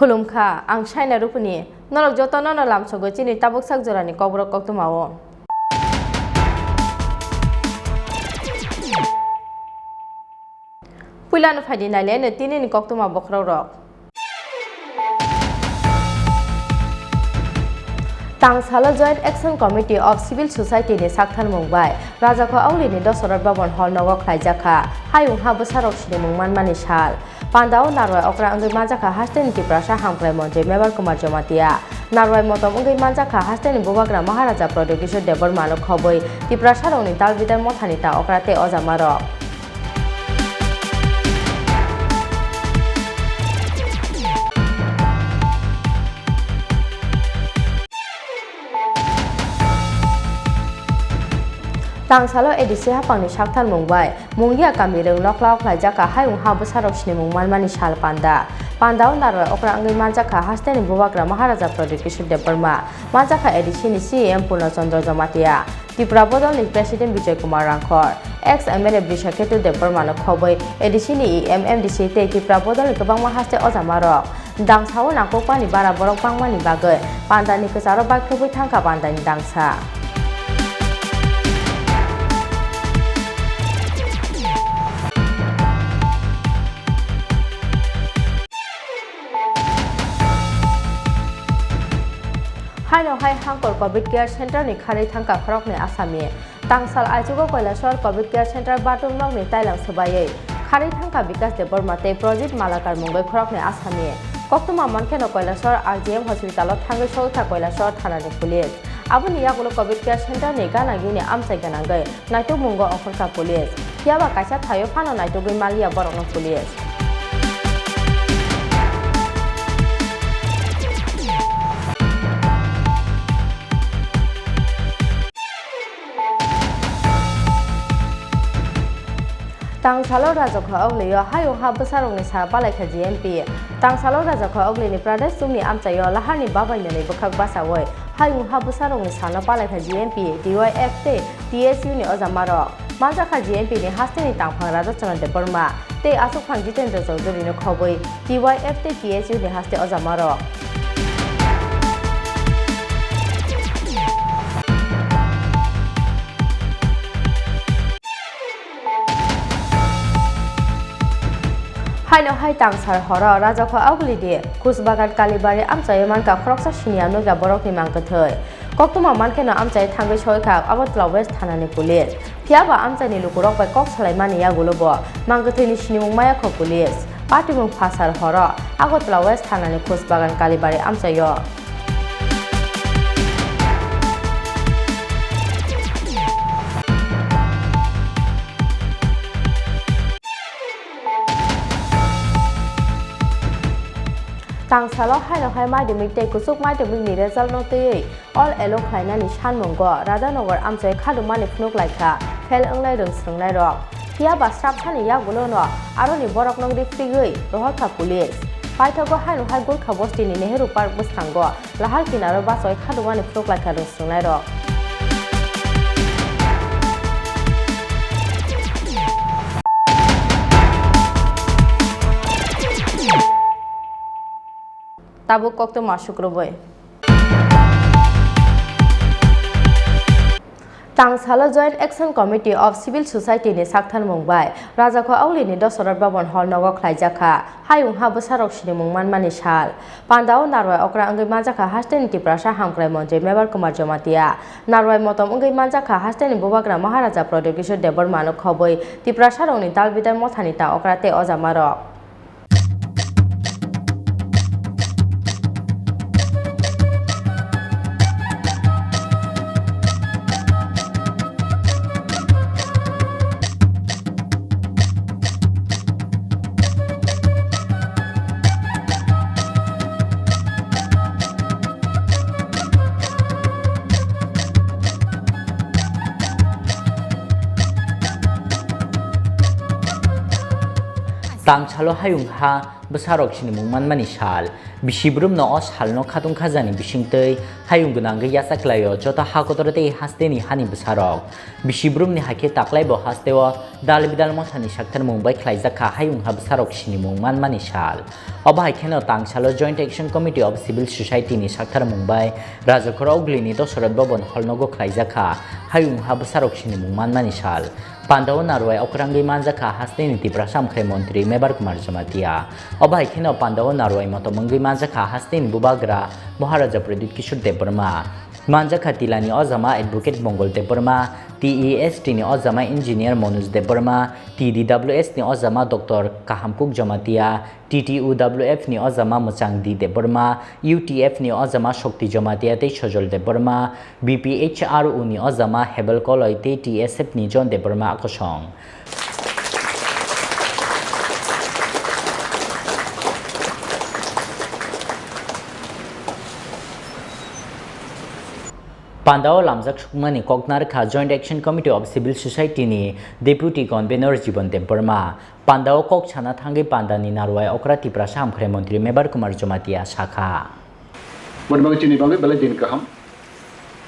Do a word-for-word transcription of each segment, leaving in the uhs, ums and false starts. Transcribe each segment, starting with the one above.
Khulumkha, ang Saina Rupuni. Norok jotono no lamsogo chini tabuk sak jorani kokborok koktwmao. Puilano phaidi naileno tinini koktwma bokhorokrok. Tangsalo Joint Action Committee of Civil Society ni saktharmung bai Rajakho Augulini Dasarat Bhaban Hall nogo khlaijakha hayung ha bwsarok sinimung manmani sal. Pandao narwai okra wngwi manjakha hasteni Tiprasa hamkrai montri Mebar Kumar Jamatia. Narwai motom wngwi manjakha hasteni Bubagra Maharaja Pradyot Kishore Debbarmano khobwi Tiprasarokni dal bidal mothani ta okra tei ojamarok. Tangsalo A D C haphangni saktharmung bai Mungia kamirwng nokhlao khlaijakha hayung ha bwsarok sinimung manmani sal panda. Pandao narwai okra wngwi manjakha hasteni Bubagra Maharaja Pradyot Kishore Debbarma, manjakha A D C ni C E M Purna Chandra Jamatia, Tripura Bodolni President Bijoy Kumar Rangkhor, ex M L A Brishaketu Debbarmano khobwi A D C ni E M, M D C tei Tripura Bodolni kwbangma haste ojamarok. Dangsao nangkukmani bara borok bangmani bagwi pandani kwcharo baikhrupwi thangkha pandani dangsa. Haino hai Hangkor Covid Care Center ni kharwi thangkha khoroknwi asami. Tangsal aichugo Kailasor Covid Care Center bathroom nokni tailang swbaiwi kharwi thangkha Bikash Debbarma tei Projit Malakar mungwi khoroknwi asami. Koktwma mankheno Kailasor R G M hospital-o thangwi sogwikha Kailasor thanani police. Aboni yagulo Covid Care Center ni gana gini amchai gwnangwi naitukmungo ongkhorkha police. Phiyaba kaisa thaio phano naitugwi maliya borokno police. Tangsalo Rajakho Auglio hayung ha bwsarokni sa palaikha G M P. Tangsalo Rajakho Auglini Pradesh chukni amchaio laharni babainani bwkhak bachaui hayung ha bwsarokni sano palaikha G M P, D Y F tei T S U ni ojamarok. Manjakha G M P ni hasteni tangphang Radhachandra Debbarma tei achukphang Jitendra Chowdhury no khobwi T Y F tei T S U ni haste ojamarok. Haino hai tangsar horo Rajakho Augulidi Khusbagan Kalibari amchaio mankha khoroksa siniya nuya borokni mangkwthwi. Koktwma mankheno amchai thangwi soikha Agartala West thanani police. Phiyaba amchaini lukurok bai kok salaimani yagulo bo mangkwthwini sinimung mayakho police. Patimung phasar horo Agartala West thanani Khusbagan Kalibari amchaio. Tangsalo haino hai madhyamik tei kuchuk madhyamik ni result no twiwi all allow khlainani sanmungo Radhanagar amchai khadumani phunuk laikha, fail wnglai rwng swrwngnairok. Phiyaba srapsani yagulono aroni borok nokri phirigwi rohorkha police. Paithago haino hai Gorkha bostini Nehru Park bwskango lahar kinaro bachoi khadumani phunuk laikha rwng swrwngnairok. Tabuk koktwma sukrubwi. Tangsalo Joint Action Committee of Civil Society ni saktharmung bai Rajakho Augli ni Dosarot Bhaban hall nogo khlaijakha hayung ha bwsarok sinimung manmani sal. Pandao narwai okra wngwi manjakha hasteni Tiprasa hamkrai montri Mebar Kumar Jamatia. Narwai motom wngwi manjakha hasteni bubagra Maharaja Pradyot Kishore Debbarma no khobwi Tiprasarokni dal bidal mothani ta okra tei ojamarok. Tangsalo hayung ha bwsarok sinimung manmani sal. Bisi brumno o salno khatung khajani bisingtwi hayung gwnangwi yachaklaio joto ha kotor tei hasteni hani bwsarok. Bisi brumni hakhe taklaibo hasteo dal bidal mothani saktharmung bai khlaijakha hayung ha bwsarok sinimung manmani sal. Obo hai kheno tangsalo Joint Action Committee of Civil Society ni saktharmung bai Rajakhor Oglini Dosarot Bhaban hall nogo khlaijakha hayung ha bwsarok sinimung manmani sal. Pandao narwai okrangwi manjakha hasteni Tiprasa hamkrai montri Mebar Kumar Jamatia. Obo hai kheno pandao narwai motom wngwi manjakha hasteni bubagra Maharaja Pradyot Kishore Debbarma. Manjakha Tilani ojama Advocate Mongol Debbarma, T E S T ni ojama Engineer Manoj Debbarma, T D W S ni ojama Doctor Kahamkuk Jamatia, T T U W F ni ojama Mwchangdi Debbarma, U T F ni ojama Shokti Jamatia tei Sojol Debbarma, B P H R U ni ojama Hebel Koloi tei T S F ni John Debbarma kosong. Pandao lamjak sukmani kok narwkha Joint Action Committee of Civil Society ni Deputy Convenor Jibon Debbarma. Pandao kok sana thangwi pandani narwai okra Tiprasa hamkrai montri Mebar Kumar Jamatia sakha. Boni bagwi chini bagwi belai din kaham.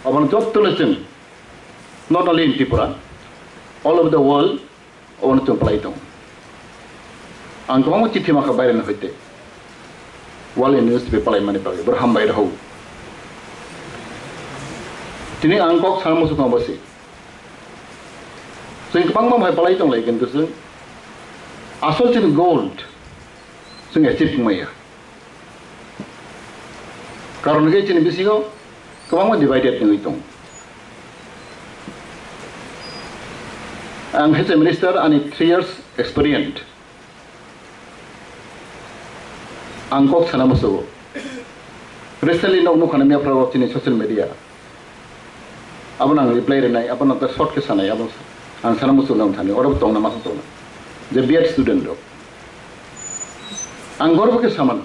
Obono jottole chwng, not only in Tripura, all over the world, obono chwng palai tongo. Ang kwbangma chithi mankha baireni hoite, world news tei palai mani bagwi, boro hambai rw. Tini ang kok sana muchung tongo se. Chwng kwbangma bai palai tonglai, kintu chwng asol chini goal chwng achieve wngmaya. Karon hwnkhe chini bisingo kwbangma divided wngwi tongo. Ang H A minister, ani three years experience. Ang kok sana musugo. Recently nok nukha na miyapra chini social media. Abono ang reply rinai, abono ta short khe sanai, abo ang sana muchung nang thani, oro tongna masa tongna. Je B Ed student rok. Ang gorbo khe samano.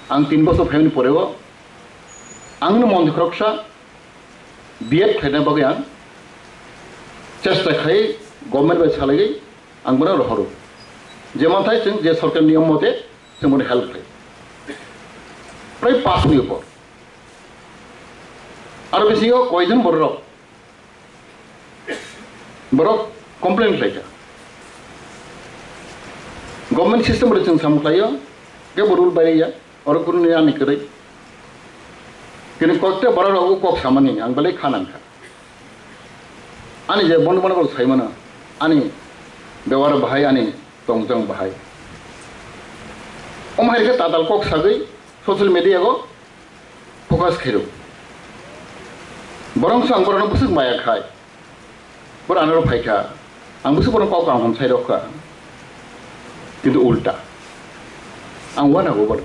Ang tin bosor phaimani poreo, ang no montri khoroksa B Ed khlaina bagwi ang chesta khai government bai salaiwi ang bono rohoro. Je manthai chwng je sorkar niyom mote chwng bono help khlai. Prai pass ni upor. Aro bisingo koijon bororok, borok complain khlaikha. Government system bai chwng samung khlaio, kebo rule bairiya, oro kunu ani kwrwi. Kini kokte bororok o kok samani ang belai kha nangkha. Ani je bondo bondo borok saimano, ani bewar bahai, ani tongchang bahai. Omo hai khe tatal kok sagwi social media o focus khairok. Borok wngkha ang borokno bwswk maya khai. Borok anoro phaikha. Ang bwswk borokno kok kaham hamsai rwkha. Kintu ulta. Ang uanago borok.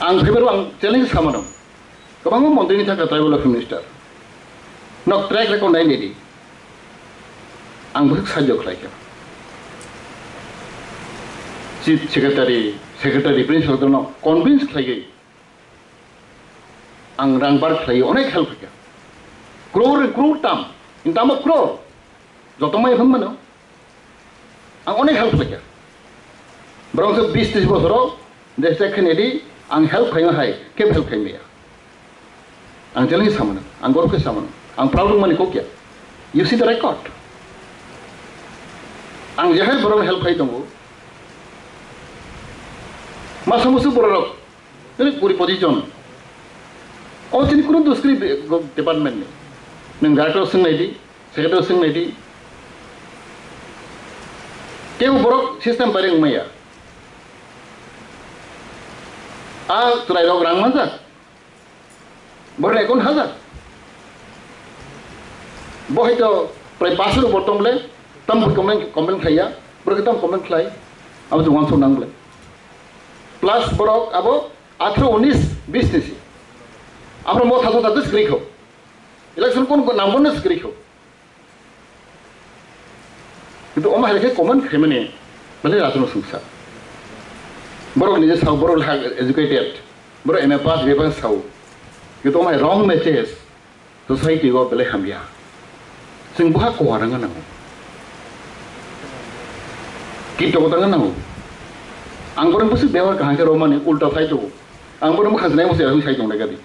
Ang phaibaru ang challenge samano. Kwbangma montri ni thangkha tribal welfare minister. Nok track record nai nidi. Ang bwswk sahajyo khlaikha. Chief secretary, secretary, principal no convince khlaiwi ang rang bar khlaiwi onek help khlaikha. Crore, crore tam, in term of crore. Joto mai phang mano. Ang onek help khlaikha. Borok se bis tris bosoro desh tek khe nedi ang help khaima hai, kebo help khaimaya. Ang challenge samano, ang gorok khe samano, ang proud wngmani kok ya. You see the record. Ang jehai borokno help khai tongo. Masa musu borok, nini kuri pochisjon. O chini kunu dos kwrwi be-, go-, department ni. Nwng director swng nai di, secretary swng nai di. Tei borok system bai rwng maya. A chwrai rok rang manjak. Borok account hajar. Bo hai to prai pash rok bo tong le, tam bo complain, complain khlai ya. Borok tam complain khlai. Abo jong wansuk nang le. Plus borok abo athro unis bis ni si. Aphro mo thato thato swrwi kho. Election kun ko nang bono swrwi kho. Kintu omo hai khe comment khaimani belai rajno sungsa. Borok nije sao, borok lekha educated, borok M A pass, B A pass sao. Kintu omo hai wrong message society o belai hamya. Chwng buha kowa rwngna nango. Kito ko tangna nango. Ang borok bwswk bebhar kaham khe romani ulta sai tongo. Ang borok bwkha sinai bwswk sai tong lai gadi.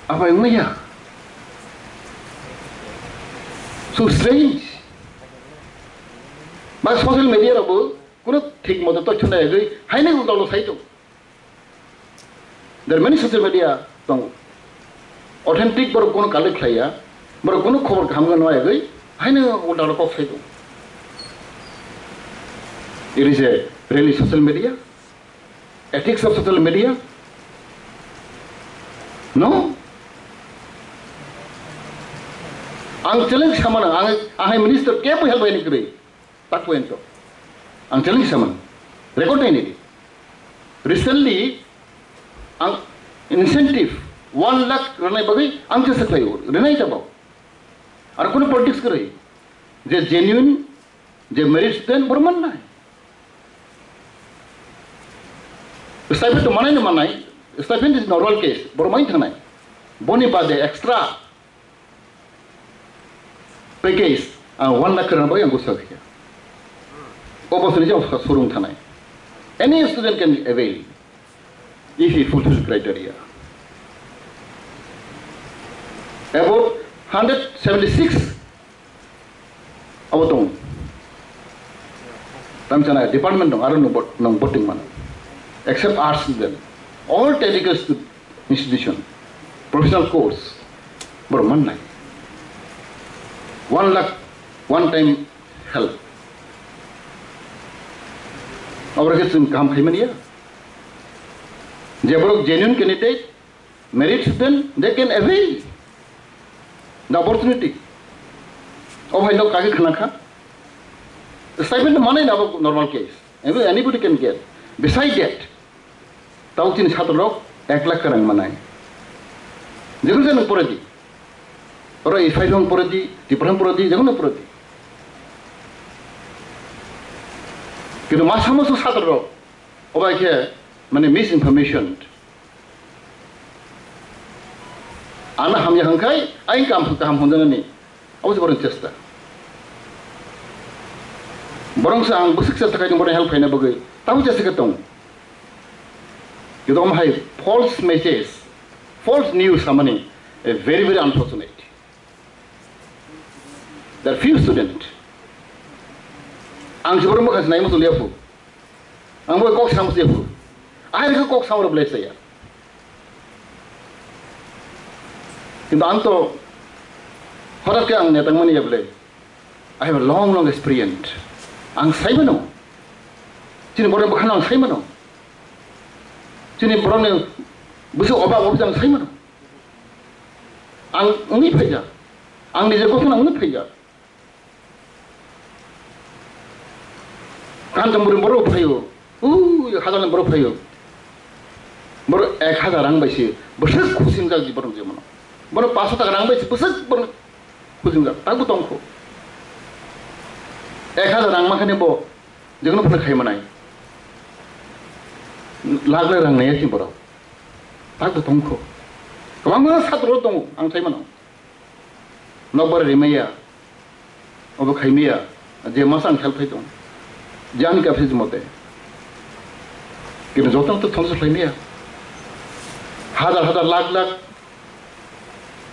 Apa wngya? So strange. Ba social media rokbo kuno thik moto tochona yagwi haino ulta ulta sai tongo. There are many social media tongo. Authentic borok kuno collect khlaiya, borok kuno khobor kaham no yagwi haino ulta ulta kok sai tongo. It is a really social media. Ethics of social media? No. Ang challenge khamano, ang, ang hai minister kebo help ni kwrwi. Tak pointo. Ang challenge khamano. Record nai ni. Recently, ang incentive one lakh rwnai bagwi ang chesa khlaio. Rwnai tabok. Ar kuno politics kwrwi. Je genuine, je merit student, borok mannai. Stipend to manai no manai, stipend is normal case, borok mai thangnai. Boni bade extra package, ah, one lakh rang bai ang gusa khe. O bosor ni jang surung thanai. Any student can avail if he fulfills criteria. About hundred seventy-six abo tongo. Tamchana department dong, aro nung bot-, nung boting mano. Except arts student. All technical stu-, institution, professional course, borok mannai. One lakh, one time help. Aboro khe chwng kaham khaimani ya. Je borok genuine candidate, merit student, they can avail the opportunity. O hai nok kage khana kha. Stipend manai na abo normal case. Anybody can get. Beside that, tau chini chhatro rok ek lakh rang manai. Jekun jekun pore di. Oro ifai rong pore di, Tipra rong pore di, jekun pore di. Kintu masa musu chhatro rok, obai khe mane misinformation. Ano hamya hwnkhe, aing kaham, kaham hwnjaknani, abo se borokni chesta. Borok se ang bwswk chesta khaidi borokni help khaina bagwi, tamo chesta khe tongo. Kintu omo hai false message, false news samani, a very, very unfortunate. There are few student. Ang se borok mwkha se naima choliya phu. Ang bo kok sam se phu. Ahai khe kok sam rok belai saya. Kintu ang to horat khe ang netang mani ya belai. I have a long, long experience. Ang sai mano. Chini borok bwkhano ang sai mano. Chini borokni bwswk obak objak ang sai mano. Ang wngwi phaijak. Ang nije gothono wngwi phaijak. Kanchonpuri borok phaio, ui, hajalni borok phaio. Borok ek hajar rang bai se bwswk khusingjak di borok jemon. Borok paanch sho taka rang bai se bwswk borok khusingjak. Takbo tongkho. Ek hajar rang mankhe bo jekono phano khai manai. Lakh lakh rang naiya khe borok. Takbo tongkho. Kwbangma satro tongo, ang sai mano. Nokbar rimaya, obo khaimaya, je masa ang help khai tong, je ani capacity mote. Kintu joto to thongsa khlaimaya. Hajar hajar, lakh lakh,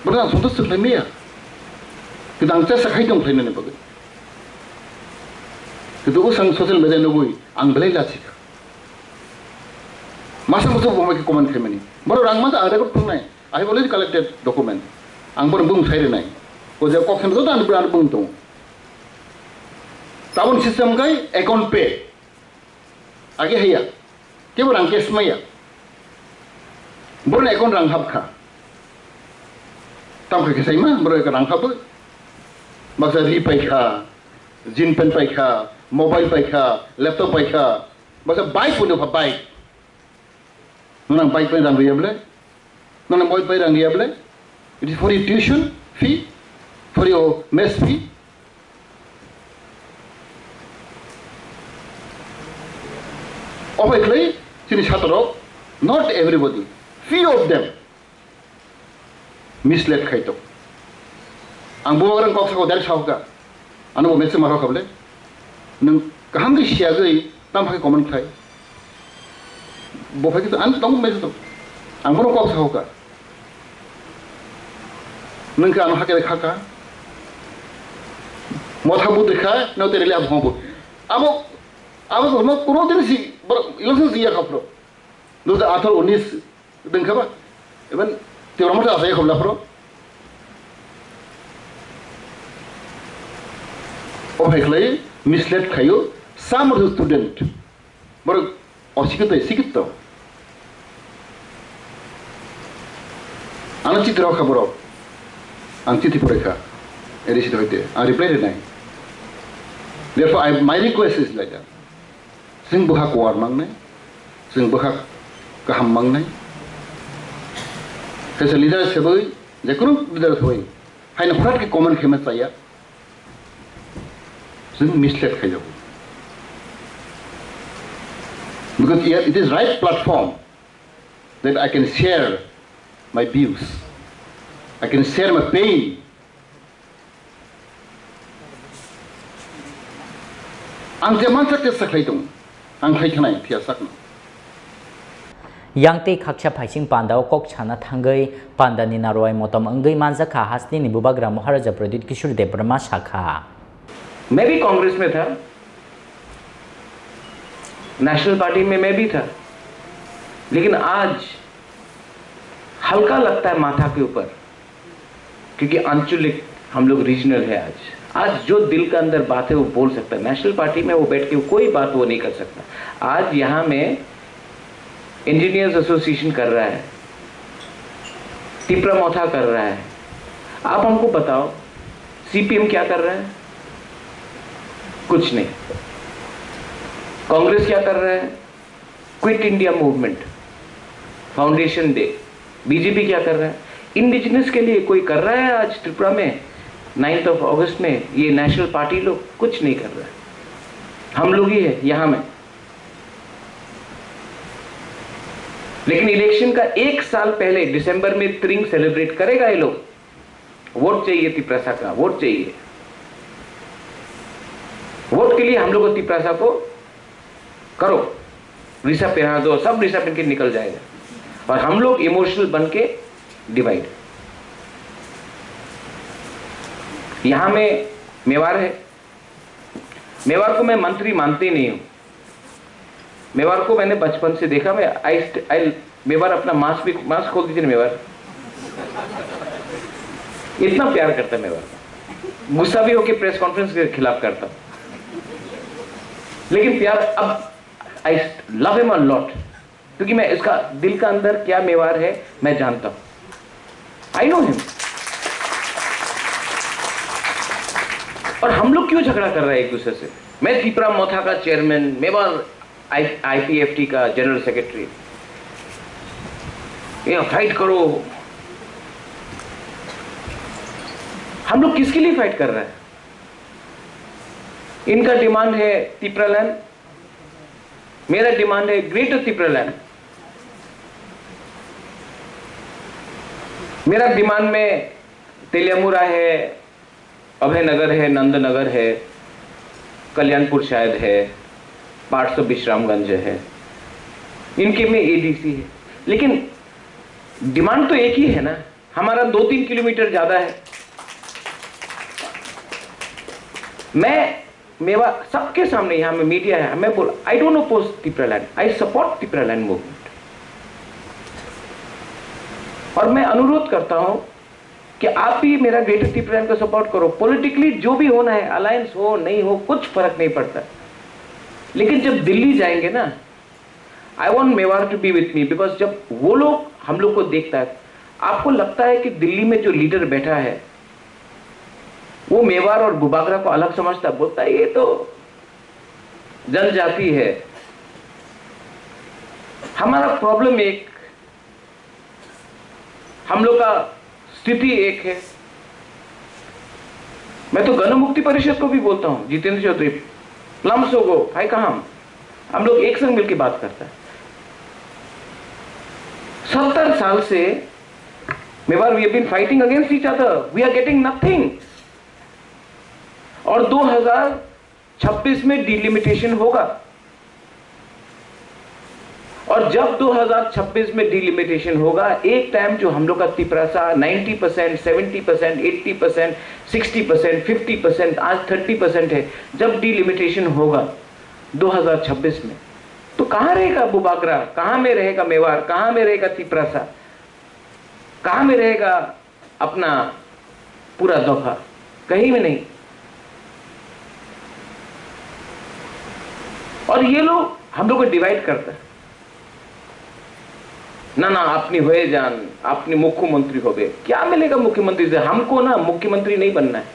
borok ang thongsa khlaimaya. Kintu ang chesta khai tong khlainani bagwi. Kintu usang social media nugwi ang belai lachikha. Masa masa bo mai comment khaimani. Borok rang masa ang record khlai. I have already collected document. Ang bono bung sai rwnai. O je kok sano joto ang bono bung tongo. Tabon system kai account pay. Age haya. Kebo rang cash maya. Boroni account rang hapkha. Tamo khe kesaima, borok rang hapbo. Baksa ri paikha, jean pant paikha, mobile paikha, laptop paikha. Baksa bike phuno pha bike. Nang bike pai rang riya ble? Nang mobile pai rang riya ble? It is for your tuition fee, for your mess fee. Obai khlai chini satorok, not everybody, few of them misled khai tok. Ang bo orang kok sako direct sahok ka. Ano bo message marok kable. Nung kaham di siagwi tam hai comment khai. Bo phai to an tong message to. Ang bono kok sahok ka. Nung ka ano hakere khaka. Motha bu dekha no tere le abo bo. Abo abo ko no kono din si bor ilang si ya khapro. Dua hajar atharo unis Dengkha ba? Even Tiwara Motha asai khobla phro. O hai khlai misled khayo some of the student. Borok osikito, sikito. Ano chitra kha borok. Ang chiti pore kha. A D C hoite. Ang reply rinai. Therefore, I, my request is like that. Chwng bwkha kuar mangnai, chwng bwkha kaham mangnai. Kaisa leader seboi, jekono leader seboi, haino hwrat khe comment khaima chaya. Chwng misled khaijago. Because it is right platform that I can share my views, I can share my pain. Ang je mansak te sakhlai tong, ang khai thanai phiya sakno. Yang tei khaksa phaising panda o kok sana thangwi panda ni narwai motom wngwi manjakha hasteni bubagra Maharaja Pradyut Kishore Debbarma sakha. मैं भी कांग्रेस में था, national party में मैं भी था, लेकिन आज हल्का लगता है माथा के ऊपर, क्योंकि आंचलिक हम लोग रीजनल है। आज आज जो दिल का अंदर बात है वो बोल सकता है। नेशनल पार्टी में वो बैठ के कोई बात वो नहीं कर सकता। आज यहाँ में इंजीनियर्स एसोसिएशन कर रहा है, तिपरा मोथा कर रहा है। आप हमको बताओ, सीपीएम क्या कर रहा है? कुछ नहीं। कांग्रेस क्या कर रहा है? Quit India movement, foundation day, BJP क्या कर रहा है? इंडिजिनस के लिए कोई कर रहा है आज त्रिपुरा में? नाइन्थ ऑफ अगस्त में ये नेशनल पार्टी लोग कुछ नहीं कर रहा है। हम लोग ही है यहाँ में। लेकिन इलेक्शन का एक साल पहले दिसंबर में त्रिंग सेलिब्रेट करेगा ये लोग। वोट चाहिए तिपरासा का, वोट चाहिए। वोट के लिए हम लोग को तिपरासा को करो, रिसा पहना दो, सब रिसा पहन के निकल जाएगा और हम लोग इमोशनल बन के डिवाइड। यहाँ में मेवाड़ है, मेवाड़ को मैं मंत्री मानते ही नहीं हूँ। मेवाड़ को मैंने बचपन से देखा। मैं आई आई मेवाड़ अपना मास्क भी, मास्क खोल दीजिए ना मेवाड़। इतना प्यार करता है मेवाड़। गुस्सा भी होके प्रेस कॉन्फ्रेंस के खिलाफ करता हूँ, लेकिन प्यार अब I love him a lot, क्योंकि मैं इसका दिल का अंदर क्या मेवाड़ है मैं जानता हूँ। I know him. और हम लोग क्यों झगड़ा कर रहे हैं एक दूसरे से? मैं तिपरा मोथा का चेयरमैन, मेवाड़ आई आईपीएफटी का जनरल सेक्रेटरी, ये फाइट करो। हम लोग किसके लिए फाइट कर रहे हैं? इनका डिमांड है तिपरालैंड, मेरा डिमांड है ग्रेटर तिपरालैंड। मेरा डिमांड में तेलियामुरा है, अभयनगर है, नंदनगर है, कल्याणपुर शायद है, पार्ट्स ऑफ विश्रामगंज है, इनके में एडीसी है। लेकिन डिमांड तो एक ही है ना, हमारा दो तीन किलोमीटर ज्यादा है। मैं मेवा सबके सामने, यहाँ में मीडिया है, मैं बोल, आई डोंट अपोज तिपरालैंड, आई सपोर्ट तिपरालैंड मूवमेंट। और मैं अनुरोध करता हूं कि आप भी मेरा ग्रेटर तिप्रालैंड को सपोर्ट करो। पॉलिटिकली जो भी होना है, अलायंस हो नहीं हो, कुछ फर्क नहीं पड़ता, लेकिन जब दिल्ली जाएंगे ना, I want Mewar to be with me, because जब वो लोग हम लोग को देखता है, आपको लगता है कि दिल्ली में जो लीडर बैठा है वो मेवार और बुबागरा को अलग समझता है, बोलता है ये तो जनजाति है। हमारा प्रॉब्लम एक, हम लोग का स्थिति एक है। मैं तो गण मुक्ति परिषद को भी बोलता हूं, जितेंद्र चौधरी, प्लम्स हो गो भाई कहा, हम लोग एक संग मिलकर बात करता है। सत्तर साल से Mewar, we have been fighting against each other, we are getting nothing। और दो हज़ार छब्बीस में डिलिमिटेशन होगा, और जब दो हज़ार छब्बीस में डिलिमिटेशन होगा, एक टाइम जो हम लोग का Tiprasa ninety percent, seventy percent, eighty percent, sixty percent, fifty percent, आज थर्टी परसेंट है, जब डिलिमिटेशन होगा दो हज़ार छब्बीस में, तो कहाँ रहेगा बुबागरा, कहाँ में रहेगा मेवार, कहाँ में रहेगा तिपरासा, कहाँ में रहेगा अपना पूरा दोफा? कहीं में नहीं। और ये लोग हम लोग को डिवाइड करता है, ना ना, আপনি হয়ে যান, আপনি মুখ্যমন্ত্রী হবে। क्या मिलेगा मुख्यमंत्री से? हमको ना मुख्यमंत्री नहीं बनना है,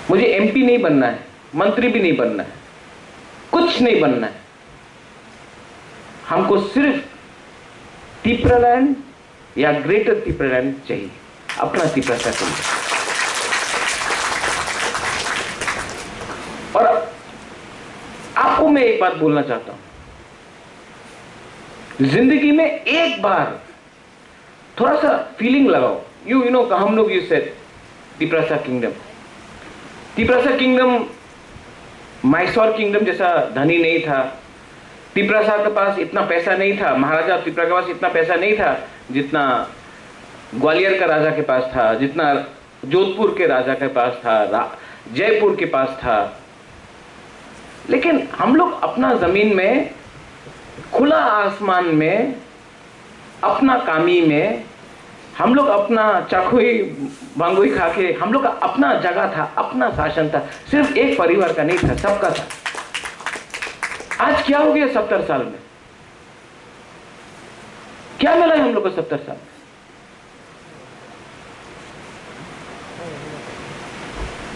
मुझे एमपी नहीं बनना है, मंत्री भी नहीं बनना है, कुछ नहीं बनना है। हमको सिर्फ तिपरालैंड या ग्रेटर तिपरालैंड चाहिए, अपना तिपरासा के लिए। और आपको मैं एक बात बोलना चाहता हूं, जिंदगी में एक बार थोड़ा सा फीलिंग लगाओ। यू यू नो हम लोग यू सेड तिपरासा किंगडम, तिपरासा किंगडम माइसोर किंगडम जैसा धनी नहीं था। तिपरासा के पास इतना पैसा नहीं था, महाराजा तिपरा के पास इतना पैसा नहीं था जितना ग्वालियर का राजा के पास था, जितना जोधपुर के राजा के पास था, रा, जयपुर के पास था। लेकिन हम लोग अपना जमीन में, खुला आसमान में, अपना कामी में, हम लोग अपना चाखुई बांगुई खा के, हम लोग का अपना जगह था, अपना शासन था, सिर्फ एक परिवार का नहीं था, सबका था। आज क्या हो गया सत्तर साल में? क्या मिला है हम लोग को सत्तर साल में?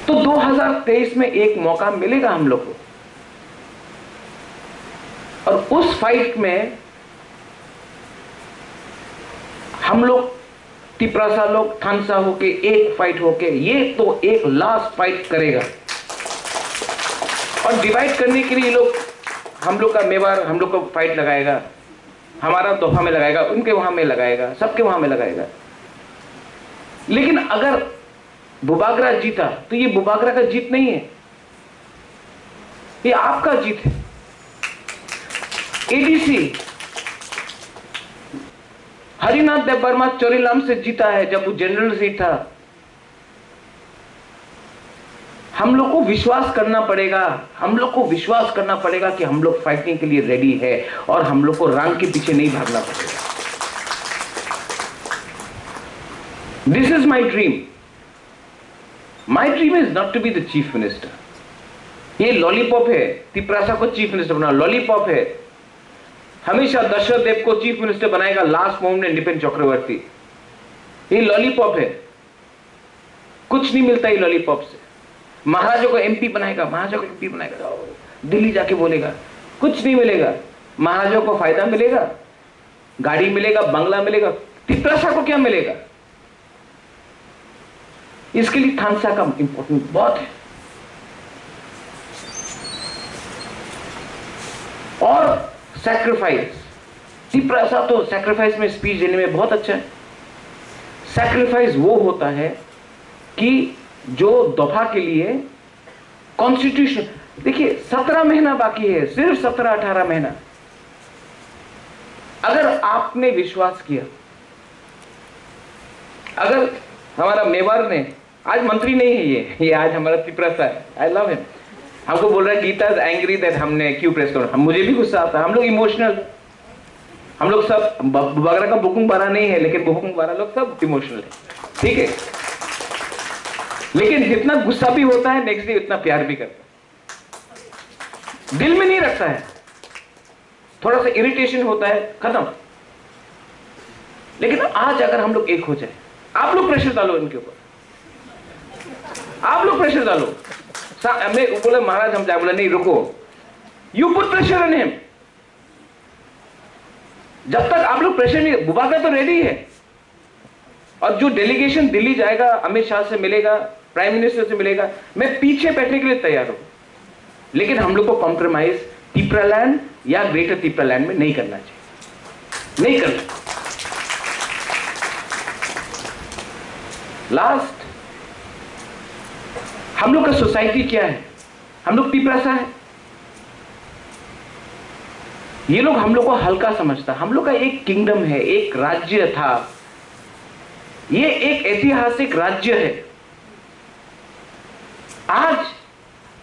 तो दो हज़ार तेईस में एक मौका मिलेगा हम लोग को, और उस फाइट में हम लोग तिपरासा लोग थानसा होके एक फाइट होके ये तो एक लास्ट फाइट करेगा। और डिवाइड करने के लिए ये लोग, हम लोग का मेवार हम लोग को फाइट लगाएगा, हमारा तोहफा में लगाएगा, उनके वहां में लगाएगा, सबके वहां में लगाएगा। लेकिन अगर बुबागरा जीता तो ये बुबागरा का जीत नहीं है, ये आपका जीत है। एडीसी हरिनाथ देव वर्मा चोरीलाम से जीता है जब वो जनरल सीट था। हम लोग को विश्वास करना पड़ेगा, हम लोग को विश्वास करना पड़ेगा कि हम लोग फाइटिंग के लिए रेडी है और हम लोग को रंग के पीछे नहीं भागना पड़ेगा। This is my dream। My dream is not to be the chief minister। ये लॉलीपॉप है, तिपरासा को चीफ मिनिस्टर बनाना लॉलीपॉप है। हमेशा दशरथ देव को चीफ मिनिस्टर बनाएगा लास्ट मोमेंट में नृपेंद्र चक्रवर्ती। ये लॉलीपॉप है, कुछ नहीं मिलता ये लॉलीपॉप से। महाराजा को एमपी बनाएगा, महाराजा को एमपी बनाएगा, दिल्ली जाके बोलेगा, कुछ नहीं मिलेगा। महाराजा को फायदा मिलेगा, गाड़ी मिलेगा, बंगला मिलेगा, तिपरासा को क्या मिलेगा? इसके लिए थानसा का इंपॉर्टेंट बहुत है। और सैक्रिफाइस, तिपरासा तो सैक्रिफाइस में स्पीच देने में बहुत अच्छा है। सैक्रिफाइस वो होता है कि जो दफा के लिए कॉन्स्टिट्यूशन, देखिए, सत्रह महीना बाकी है, सिर्फ सत्रह अठारह महीना। अगर आपने विश्वास किया, अगर हमारा मेवार ने, आज मंत्री नहीं है ये, ये आज हमारा तिपरासा है, आई लव हिम। हमको बोल रहा है, गीता इज एंग्री दैट हमने क्यों प्रेस कॉन्फ्रेंस, हम, मुझे भी गुस्सा आता है, हम लोग इमोशनल। हम लोग सब ब-, बुबागरा का बुकुंग बारा नहीं है, लेकिन बुकुंग बारा लोग सब इमोशनल है, ठीक है। लेकिन जितना गुस्सा भी होता है, नेक्स्ट डे उतना प्यार भी करता है। दिल में नहीं रखता है, थोड़ा सा इरिटेशन होता है, खत्म। लेकिन आज अगर हम लोग एक हो जाए, आप लोग प्रेशर डालो इनके ऊपर, आप लोग प्रेशर डालो। सा-, मैं बोले, महाराज हम जाए, बोले, नहीं, रुको, you put pressure on him। जब तक आप लोग प्रेशर नहीं, बुबागरा तो रेडी है। और जो डेलीगेशन दिल्ली जाएगा, अमित शाह से मिलेगा, प्राइम मिनिस्टर से मिलेगा, मैं पीछे बैठने के लिए तैयार हूं, लेकिन हम लोग को कॉम्प्रोमाइज तिपरालैंड या ग्रेटर तिपरालैंड में नहीं करना चाहिए, नहीं करना। लास्ट, हम लोग का सोसाइटी क्या है? हम लोग तिपरासा है। ये लोग हम लोग को हल्का समझता। हम लोग का एक किंगडम है, एक राज्य था, ये एक ऐतिहासिक राज्य है। आज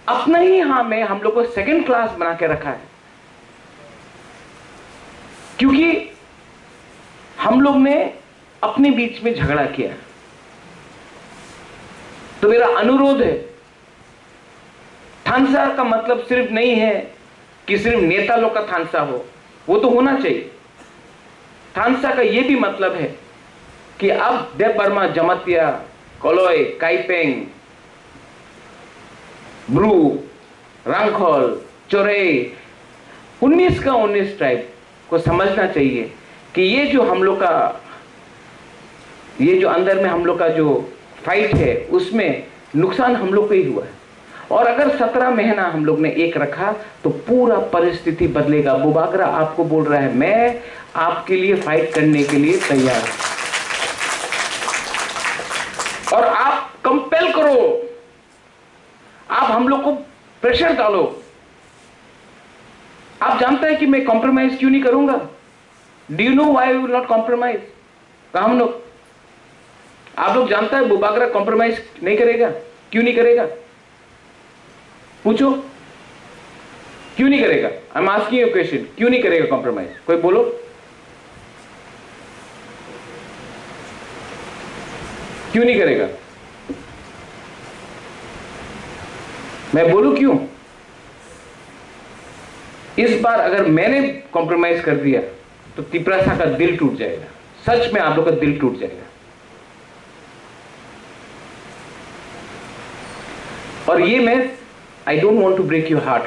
अपना ही यहाँ में हम लोग को सेकंड क्लास बना के रखा है, क्योंकि हम लोग ने अपने बीच में झगड़ा किया। तो मेरा अनुरोध है, थानसा का मतलब सिर्फ नहीं है कि सिर्फ नेता लोग का थानसा हो, वो तो होना चाहिए। थानसा का ये भी मतलब है कि अब देबबर्मा, जमातिया, कलय, काइपेंग, ब्रू, रांखल, चोरे, उन्नीस का उन्नीस ट्राइब को समझना चाहिए कि ये जो हम लोग का, ये जो अंदर में हम लोग का जो फाइट है, उसमें नुकसान हम लोग को ही हुआ है। और अगर सत्रह महीना हम लोग ने एक रखा, तो पूरा परिस्थिति बदलेगा। बुबागरा आपको बोल रहा है, मैं आपके लिए फाइट करने के लिए तैयार हूं। और आप कंपेल करो, आप हम लोग को प्रेशर डालो। आप जानते हैं कि मैं कॉम्प्रोमाइज क्यों नहीं करूंगा? Do you know why I will not compromise? हम लोग, आप लोग जानता है बुबागरा कॉम्प्रोमाइज नहीं करेगा? क्यों नहीं करेगा? पूछो, क्यों नहीं करेगा? I am asking you question, क्यों नहीं करेगा कॉम्प्रोमाइज? कोई बोलो, क्यों नहीं करेगा? मैं बोलूं क्यों? इस बार अगर मैंने कॉम्प्रोमाइज कर दिया, तो तिपरासा का दिल टूट जाएगा। सच में आप लोग का दिल टूट जाएगा। और ये मैं, I don't want to break your heart।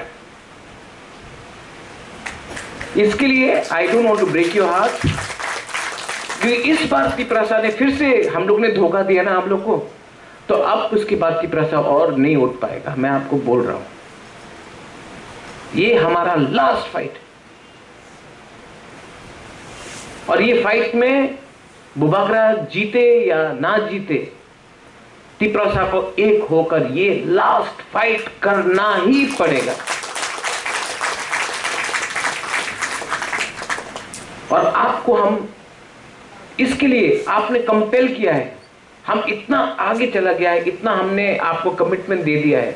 इसके लिए I don't want to break your heart, क्योंकि इस बार तिपरासा ने फिर से, हम लोग ने धोखा दिया ना आप लोग को, तो अब उसके बाद तिपरासा और नहीं उठ पाएगा, मैं आपको बोल रहा हूं। ये हमारा लास्ट फाइट, और ये फाइट में बुबागरा जीते या ना जीते, तिपरासा को एक होकर ये लास्ट फाइट करना ही पड़ेगा। और आपको हम, इसके लिए आपने कंपेल किया है, हम इतना आगे चला गया है, इतना हमने आपको कमिटमेंट दे दिया है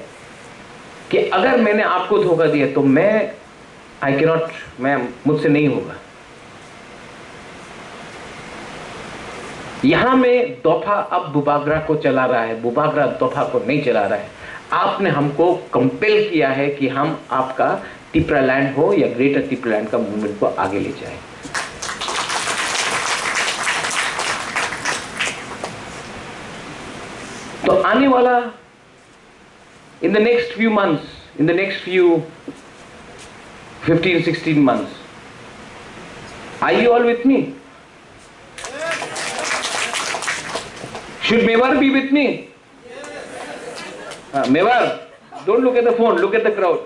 कि अगर मैंने आपको धोखा दिया तो मैं, I cannot, मैं, मुझसे नहीं होगा। यहां में दोफा अब बुबागरा को चला रहा है, बुबागरा दोफा को नहीं चला रहा है। आपने हमको कंपेल किया है कि हम आपका तिपरालैंड हो या ग्रेटर तिपरालैंड का मूवमेंट को आगे ले जाए। तो आने वाला, in the next few months, in the next few fifteen, sixteen months, are you all with me? Should Mewar be with me? Uh, Mewar, don't look at the phone, look at the crowd.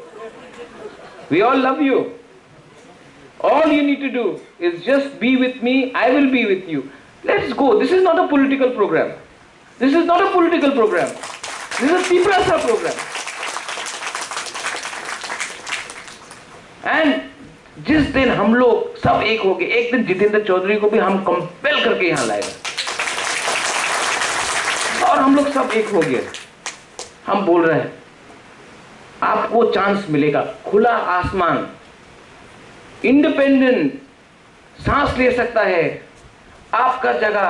We all love you. All you need to do is just be with me, I will be with you. Let's go. This is not a political program. This is not a political program. This is a Tiprasa program. And जिस दिन हम लोग सब एक हो गए, एक दिन जितेंद्र चौधरी को भी हम कंपेल करके यहां लाएंगे। और हम लोग सब एक हो गए, हम बोल रहे हैं, आपको चांस मिलेगा, खुला आसमान, इंडिपेंडेंट सांस ले सकता है। आपका जगह,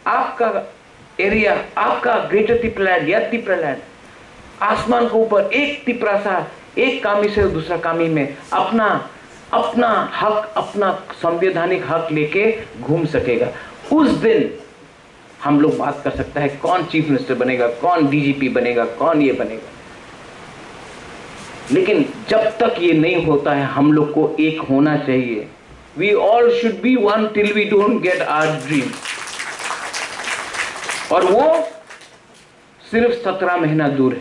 आपका एरिया, आपका ग्रेटर तिप्रालैंड या तिप्रालैंड, आसमान के ऊपर एक तिपरा सा एक कामी से दूसरा कामी में अपना, अपना हक, अपना संवैधानिक हक लेके घूम सकेगा। उस दिन हम लोग बात कर सकता है कौन चीफ मिनिस्टर बनेगा, कौन डीजीपी बनेगा, कौन ये बनेगा। लेकिन जब तक ये नहीं होता है, हम लोग को एक होना चाहिए। We all should be one till we don't get our dream. और वो सिर्फ सत्रह महीना दूर है।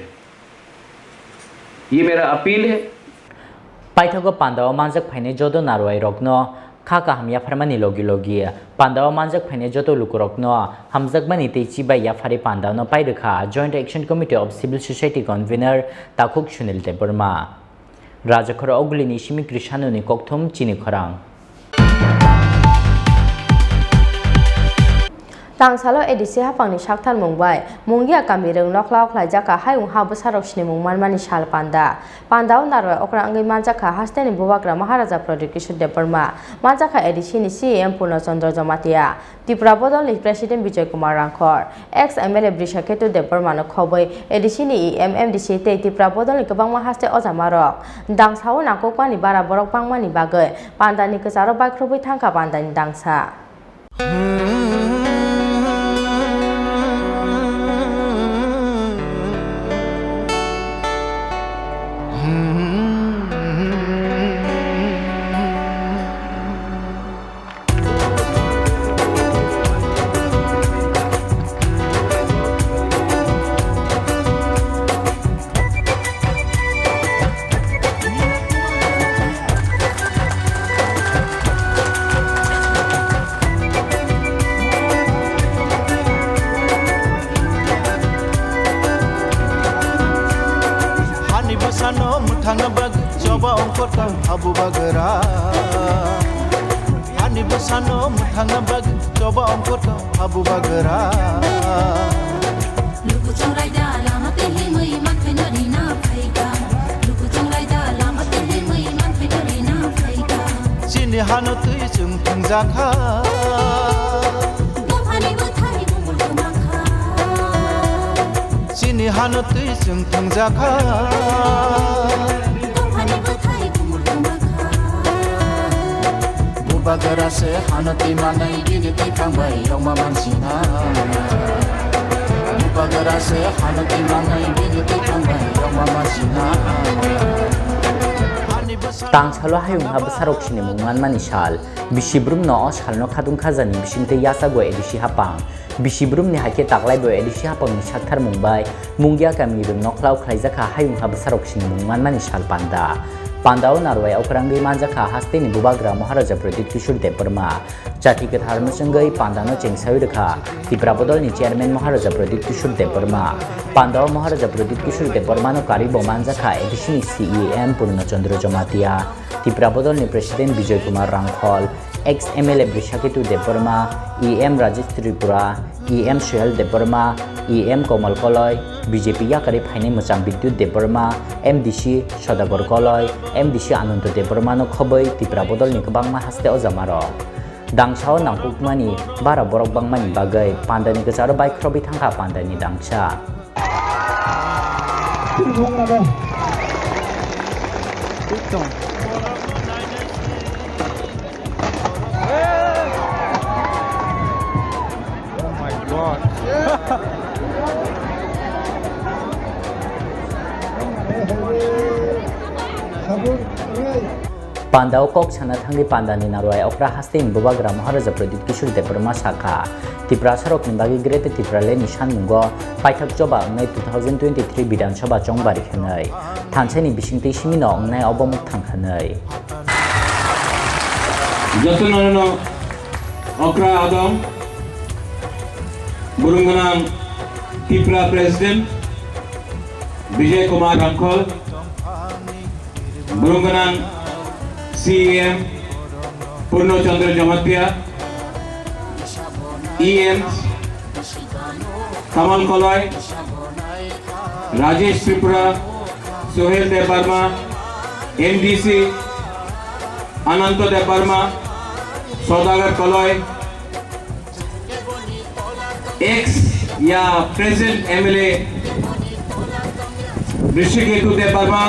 ये मेरा अपील है। Paithago pandao manjak phainai joto narwai rokno kha kaham yapharmani logi logi pandao manjak phainai joto lukurokno hamjakmani tei chibai yaphari pandano pairwkha Joint Action Committee of Civil Society Convener Takhuk Sunil Debbarma. Rajakhoro Ogulini Simi Krishanoni kokthum chini khorang. Tangsalo A D C hapangni saktharmung bai Mungia kamirwng nokhlao khlaijak kha hayung ha bwsarok sinimung manmani sal panda. Pandao narwai okra wngwi manjak kha hasteni bubagra Maharaja Pradyut Kishore Debbarma, manjak kha A D C ni C E M Purno Chandra Jamatia, Tripura Bodolni President Bijoy Kumar Rangkhol, ex M L A Brishaketu Debbarmano khobwi A D C ni E M, M D C tei Tripura Bodolni kwbangma haste ojamarok. Dangsao nangkukmani bara borok bangmani bagwi pandani kwcharo baikrobwi thangkha pandani dangsa. Hani bwsano mwthangna bagwi choba ongkhorkha habubagra. Ani bwsano mwthangna bagwi choba ongkhorkha habubagra. Luku chwng raida lama twi himwi manthai no rina phaikha. Luku chwng raida lama twi himwi manthai no rina phaikha. Chini hano twi chwng thwngjakha. Buphani bwthai bumul kwmakha. Chini hano twi chwng thwngjakha. Buphani bwthai bumul kwmakha. Bubagra se hano twi manai bini twi thangbai yokma mansina. Bubagra se hano twi manai bini twi thangbai yokma mansina. Tangsalo hayung ha bwsarok sinimung manmani sal. Bisi brumno o salno khatung khajani bisingtwi yachago A D C hapang. Bisi brumni hai khe taklaibo A D C hapangni saktharmung bai Mungia kamirwng nokhlao khlaijakha hayung ha bwsarok sinimung manmani sal panda. Pandao narwai okrangwi manjakha hasteni bubagra Maharaja Pradyut Kishore Debbarma. Jati kwthar mwchwngwi pandano chengsawi rwkha Tipra Bodolni chairman Maharaja Pradyut Kishore Debbarma. Pandao Maharaja Pradyut Kishore Debbarmano karwibo manjakha A D C ni C E M Purno Chandra Jamatia, Tipra Bodolni president Bijoy Kumar Rangkhol, ex M L A Brishaketu Debbarma, E M Rajesh Tripura, E M Suhel Debbarma, E M Komal Koloi, B J P yakarwi phainai mwchang Bidyut Debbarma, M D C Sodagor Koloi, M D C Ananto Debbarmano khobwi Tipra Bodolni kwbangma haste ojamarok. Dangsao nangkukmani bara borok bangmani bagwi pandani kwcharo baikhorwi thangkha pandani dangsa. Oh my God. Pandao kok sana thangwi pandani narwai okra hasteni bubagra Maharaja Pradyut Kishore Debbarma sakha, Tiprasarokni bagwi Greater Tipraland ni sanmungo paithak choba wngnai two thousand twenty-three Bidhan Sabha chongbari hwnwi, thansaini bisingtwi simino wngnai obo mwthang hwnwi. Jotono okra adong, burung gwnang Tipra President Bijoy Kumar Rangkhol, burung gwnang C E M Purno Chandra Jamatia, E M Kamal Koloi, Rajesh Tripura, Sohel Debbarma, M D C Ananto Debbarma, सौदागर कलय, एक्स या present MLA ऋषिकेतु देववर्मा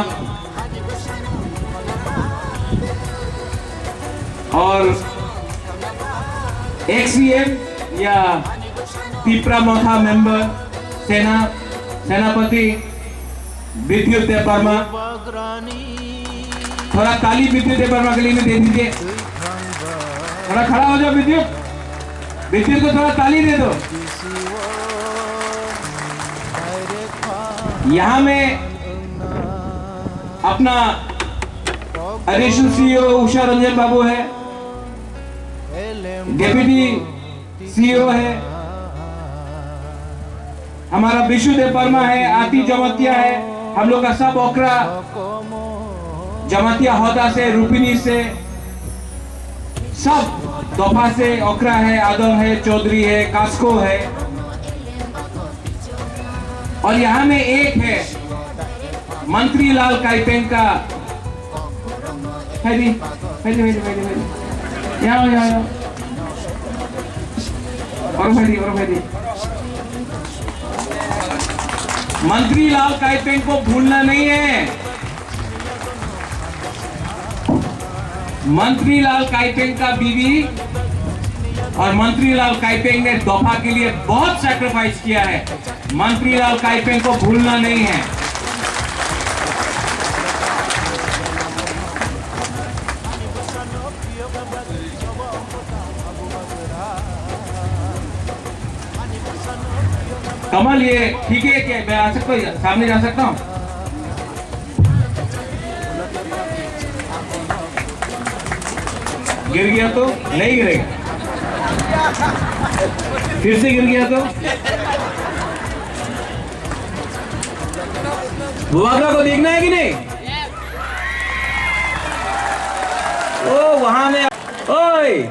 और ex CM या तिप्रा मोथा मेंबर सेना सेनापति विद्युत देववर्मा, थोड़ा ताली विद्युत देववर्मा के लिए भी दे दीजिए। थोड़ा खड़ा हो जाओ विद्युत, विद्युत को थोड़ा ताली दे दो। यहाँ में अपना एडिशनल सीईओ उषा रंजन बाबू है, डेप्यूटी सीईओ है, हमारा विशु देव वर्मा है, आती जमातिया है, हम लोग का सब ओखरा जमातिया होदा से, रुपिनी से, सब दोफा से ओखरा है, आदम है, चौधरी है, कास्को है। और यहाँ में एक है मंत्री लाल काइपेंग का। भाई दी, भाई दी, भाई दी, भाई दी, भाई दी। यहाँ आओ, यहाँ आओ। और भाई दी, और भाई दी। मंत्री लाल काइपेंग को भूलना नहीं है। मंत्री लाल काइपेंग का बीवी और मंत्री लाल काइपेंग ने दोफा के लिए बहुत सैक्रिफाइस किया है। मंत्री लाल काइपेंग को भूलना नहीं है। कमल, ये ठीक है क्या? मैं आ सकता हूँ, सामने जा सकता हूँ? गिर गया तो नहीं गिरेगा, फिर से गिर गया तो? बुबागरा को देखना है कि नहीं? ओ, वहां में, ओए,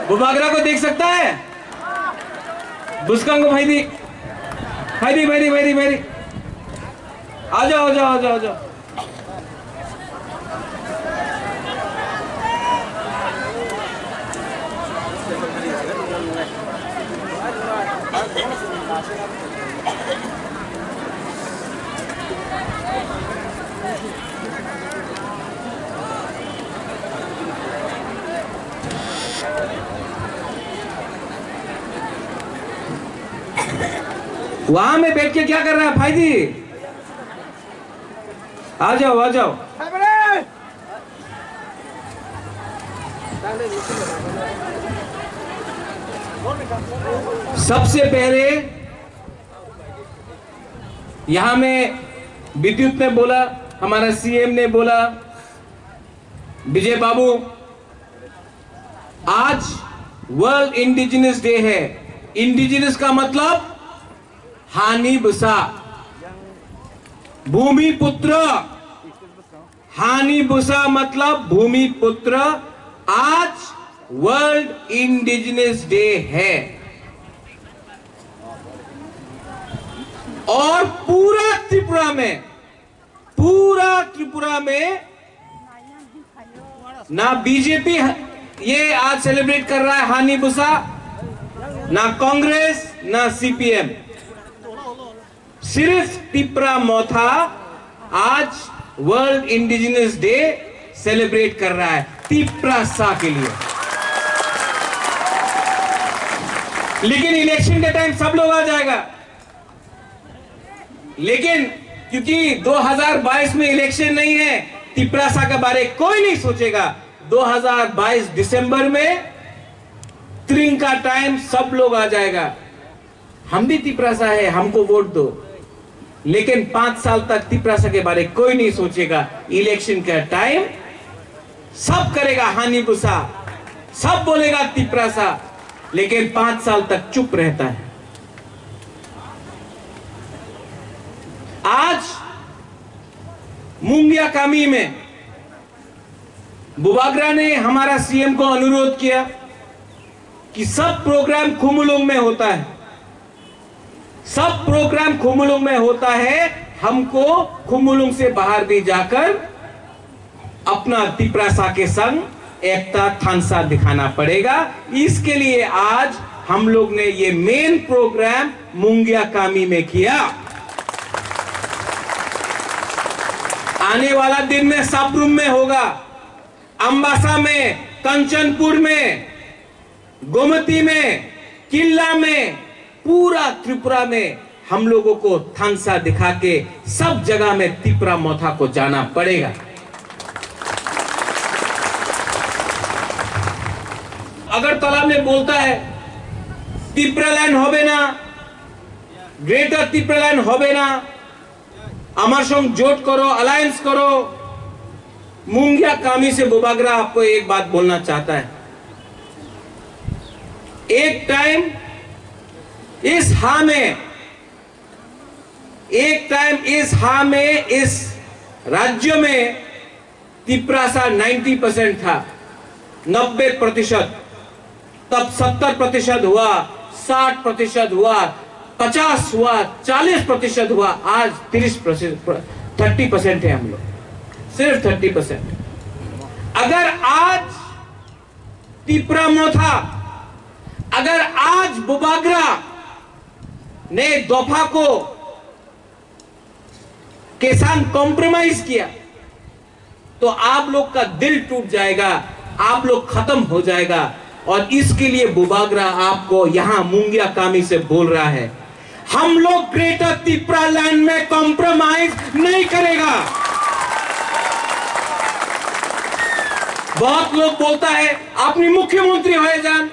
बुबागरा को देख सकता है? बुस्कांग को भाई दी, भाई दी, भाई दी, भाई दी, भाई दी। आ जाओ, आ जाओ, आ जाओ, आ जाओ। वहां में बैठ के क्या कर रहा है भाई जी? आ जाओ, आ जाओ। सबसे पहले यहाँ में विद्युत ने बोला, हमारा सीएम ने बोला, विजय बाबू, आज वर्ल्ड इंडिजिनस डे है। इंडिजिनस का मतलब हानि बसा, भूमिपुत्र। हानि बसा मतलब भूमिपुत्र। आज वर्ल्ड इंडिजिनस डे है और पूरा त्रिपुरा में, पूरा त्रिपुरा में ना बीजेपी ह-, ये आज सेलिब्रेट कर रहा है हानि बुसा, ना कांग्रेस, ना सीपीएम। सिर्फ तिप्रा मोथा आज वर्ल्ड इंडिजिनस डे सेलिब्रेट कर रहा है तिप्रासा के लिए। लेकिन इलेक्शन के टाइम सब लोग आ जाएगा। लेकिन क्योंकि दो हज़ार बाईस में इलेक्शन नहीं है, तिप्रासा के बारे कोई नहीं सोचेगा। दो हज़ार बाईस दिसंबर में त्रिंका टाइम सब लोग आ जाएगा। हम भी तिप्रासा है, हमको वोट दो। लेकिन पांच साल तक तिप्रासा के बारे कोई नहीं सोचेगा। इलेक्शन का टाइम सब करेगा हानि बुसा, सब बोलेगा तिप्रासा, लेकिन पांच साल तक चुप रहता है। आज मुंगिया कामी में बुबागरा ने हमारा सीएम को अनुरोध किया कि सब प्रोग्राम खुमुलुंग में होता है, सब प्रोग्राम खुमुलुंग में होता है, हमको खुमुलुंग से बाहर भी जाकर अपना तिप्रासा के संग एकता थानसा दिखाना पड़ेगा। इसके लिए आज हम लोग ने ये मेन प्रोग्राम मुंगिया कामी में किया। आने वाला दिन में सबरुम में होगा, अम्बासा में, कंचनपुर में, गोमती में, किल्ला में, पूरा त्रिपुरा में हम लोगों को थानसा दिखा के सब जगह में तिपरा मोथा को जाना पड़ेगा। अगरतला में बोलता है, तिपरालैंड होबे ना, ग्रेटर तिपरालैंड होबे ना, हमारे संग जोट करो, अलायंस करो। मुंगिया कामी से बुबागरा आपको एक बात बोलना चाहता है। एक टाइम इस हा में, एक टाइम इस हा में, इस राज्य में तिपरासा नाइंटी परसेंट था, नब्बे प्रतिशत। तब सत्तर प्रतिशत हुआ, साठ प्रतिशत हुआ, पचास हुआ, चालीस प्रतिशत हुआ, आज तीस प्रतिशत, थर्टी परसेंट है हम लोग, सिर्फ थर्टी परसेंट। अगर आज तिपरा मोथा, अगर आज बुबागरा ने दोफा को के साथ कॉम्प्रोमाइज किया, तो आप लोग का दिल टूट जाएगा, आप लोग खत्म हो जाएगा। और इसके लिए बुबागरा आपको यहाँ मुंगिया कामी से बोल रहा है, हम लोग ग्रेटर तिपरालैंड में कॉम्प्रोमाइज नहीं करेगा। बहुत लोग बोलता है, আপনি মুখ্যমন্ত্রী হয়ে যান,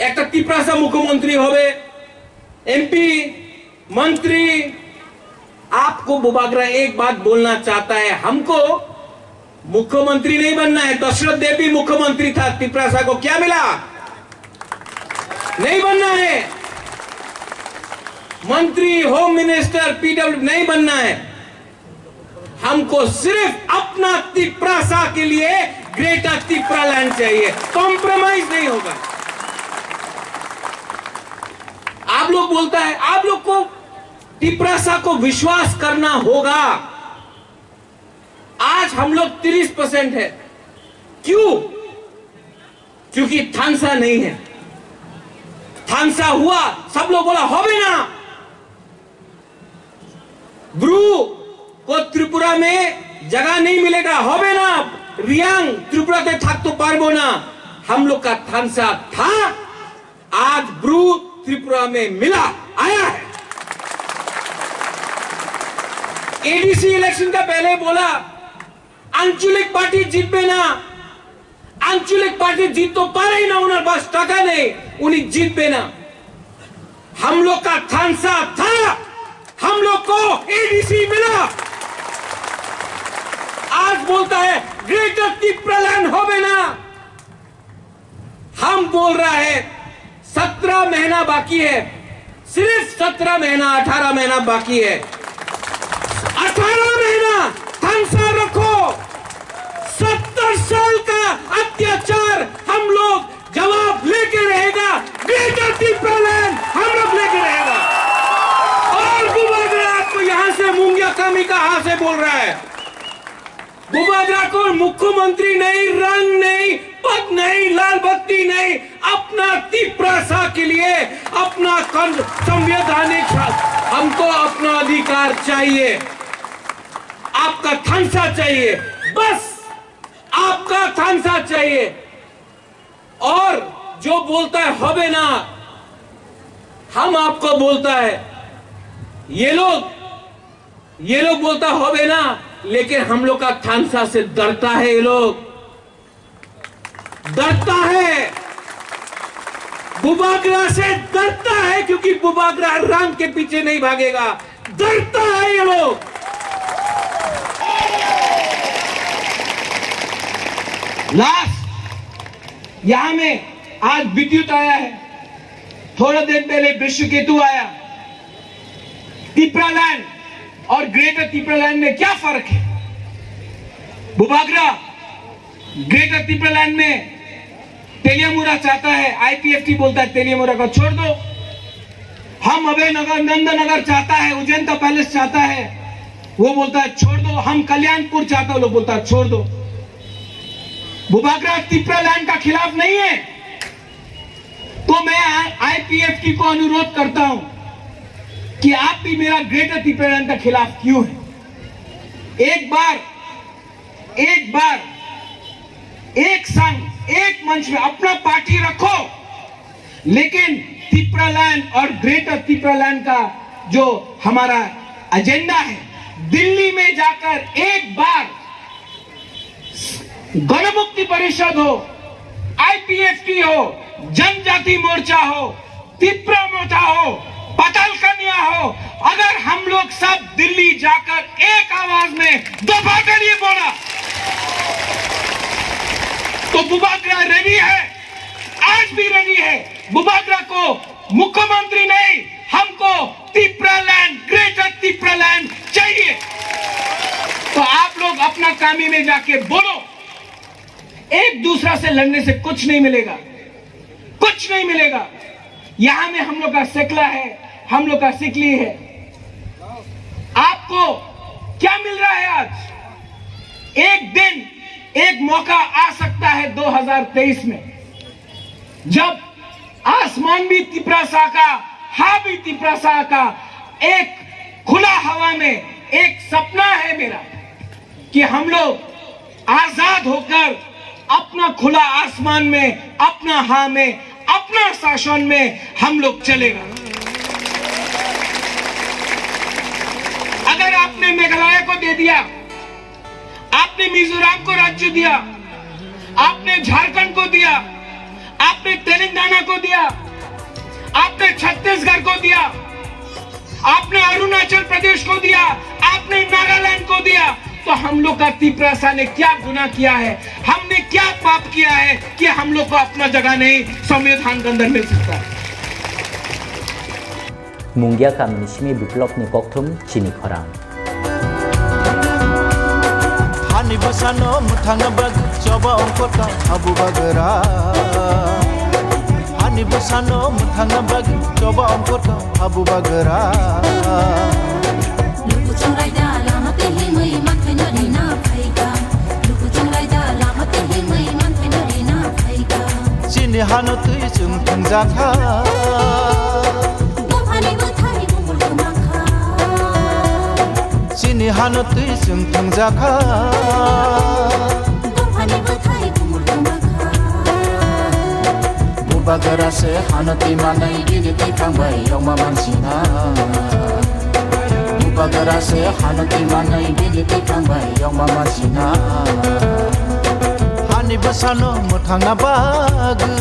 একটা তিপ্রাসা মুখ্যমন্ত্রী হবে, এমপি, मंत्री। आपको बुबागरा एक बात बोलना चाहता है, हमको मुख्यमंत्री नहीं बनना है। दशरथ देव भी मुख्यमंत्री था, तिप्रासा को क्या मिला? नहीं बनना है। मंत्री, होम मिनिस्टर, पीडब्ल्यू नहीं बनना है। हमको सिर्फ अपना तिप्रासा के लिए ग्रेटर तिप्रालैंड चाहिए, कॉम्प्रोमाइज नहीं होगा। आप लोग बोलता है, आप लोग को तिप्रासा को विश्वास करना होगा। आज हम लोग तीस परसेंट है। क्यों? क्योंकि थानसा नहीं है। थानसा हुआ, सब लोग बोला, "होबे ना।" ब्रू को त्रिपुरा में जगह नहीं मिलेगा, होबे ना। रियांग त्रिपुरा ते थक तो पारबो ना। हम लोग का थानसा था, आज ब्रू त्रिपुरा में मिला, आया है। एडीसी इलेक्शन का पहले बोला, আঞ্চলিক পার্টি জিতবে না, আঞ্চলিক পার্টি জিততে পারেই না, ওনার বাস টাকা নেই, উনি জিতবে না। हम लोग का थानसा था, हम लोग को एडीसी मिला। आज बोलता है ग्रेटर तिप्रालैंड होबे ना। हम बोल रहा है, सत्रह महीना बाकी है, सिर्फ सत्रह महीना, अठारह महीना बाकी है। अठारह महीना थानसा रखो, सत्तर साल का अत्याचार हम लोग जवाब लेके रहेगा, ग्रेटर तिप्रालैंड हम लोग लेके रहेगा। और बुबागरा आपको यहाँ से, मुंगिया कामी का हाथ से बोल रहा है, बुबागरा को मुख्यमंत्री नहीं, रंग नहीं, पद नहीं, लाल बत्ती नहीं, अपना तिप्रासा के लिए, अपना कन-, संवैधानिक शा-, हमको अपना अधिकार चाहिए, आपका थानसा चाहिए, बस आपका थानसा चाहिए। और जो बोलता है, "होबे ना," हम आपको बोलता है, ये लोग ये लोग बोलता होबे ना, लेकिन हम लोग का थानसा से डरता है ये लोग, डरता है, बुबागरा से डरता है, क्योंकि बुबागरा रंग के पीछे नहीं भागेगा, डरता है ये लोग। लास्ट, यहाँ में आज विद्युत आया है, थोड़ा दिन पहले विश्वकेतु आया। तिप्रालैंड और ग्रेटर तिप्रालैंड में क्या फर्क है? बुबागरा ग्रेटर तिप्रालैंड में तेलियामुरा चाहता है, आईपीएफटी बोलता है तेलियामुरा को छोड़ दो। हम अभय नगर, नंदनगर चाहता है, उज्जैन का पैलेस चाहता है, वो बोलता है छोड़ दो। हम कल्याणपुर चाहता है, वो लोग बोलता है छोड़ दो। बुबागरा तिपरालैंड का खिलाफ नहीं है, तो मैं आईपीएफटी को अनुरोध करता हूं कि आप भी मेरा ग्रेटर तिपरालैंड का खिलाफ क्यों है। एक बार, एक बार, एक संग, एक मंच में अपना पार्टी रखो, लेकिन तिपरालैंड और ग्रेटर तिपरालैंड का जो हमारा एजेंडा है, दिल्ली में जाकर एक बार गणमुक्ति परिषद हो, आईपीएफटी हो, जनजाति मोर्चा हो, तिपरा मोर्चा हो, पाताल कन्या हो, अगर हम लोग सब दिल्ली जाकर एक आवाज में दफा के लिए बोला, तो बुबागरा रेडी है, आज भी रेडी है। बुबागरा को मुख्यमंत्री नहीं, हमको तिपरालैंड, ग्रेटर तिपरालैंड चाहिए। तो आप लोग अपना कामी में जाके बोलो, एक दूसरा से लड़ने से कुछ नहीं मिलेगा, कुछ नहीं मिलेगा। यहां में हम लोग का सेकला है, हम लोग का सिकली है। आपको क्या मिल रहा है आज? एक दिन एक मौका आ सकता है दो हज़ार तेईस में, जब आसमान भी तिपरासा का, हा भी तिपरासा का, एक खुला हवा में एक सपना है मेरा कि हम लोग आजाद होकर अपना खुला आसमान में, अपना हा में, अपना शासन में हम लोग चलेगा। अगर आपने मेघालय को दे दिया, आपने मिजोरम को राज्य दिया, आपने झारखंड को दिया, आपने तेलंगाना को दिया, आपने छत्तीसगढ़ को दिया, आपने अरुणाचल प्रदेश को दिया, आपने नागालैंड को दिया, तो हम लोग का तिपरासा ने क्या गुनाह किया है? हमने क्या पाप किया है कि हम लोग को अपना जगह नहीं संविधान के अंदर मिल सकता है? Mungia kamini simi biplopni kokthum chini khorang. Hani bwsano mwthangna bagwi choba ongkota habu bagra. Hani bwsano mwthangna bagwi choba ongkota habu bagra. Luku chungraida lama tei himwi manthai no rina phaika. Luku chungraida lama tei himwi manthai no rina phaika. Chini hano twi chwng thwngjakha. Dophani bwthai bumul kwmakha. Chini hano twi chwng thwngjakha. Dophani bwthai bumul kwmakha. Bubagra se hano twi manai bini twi thangbai yokma mansina. Bubagra se hano twi manai bini twi thangbai yokma mansina. Hani bwsano mwthangna bagwi.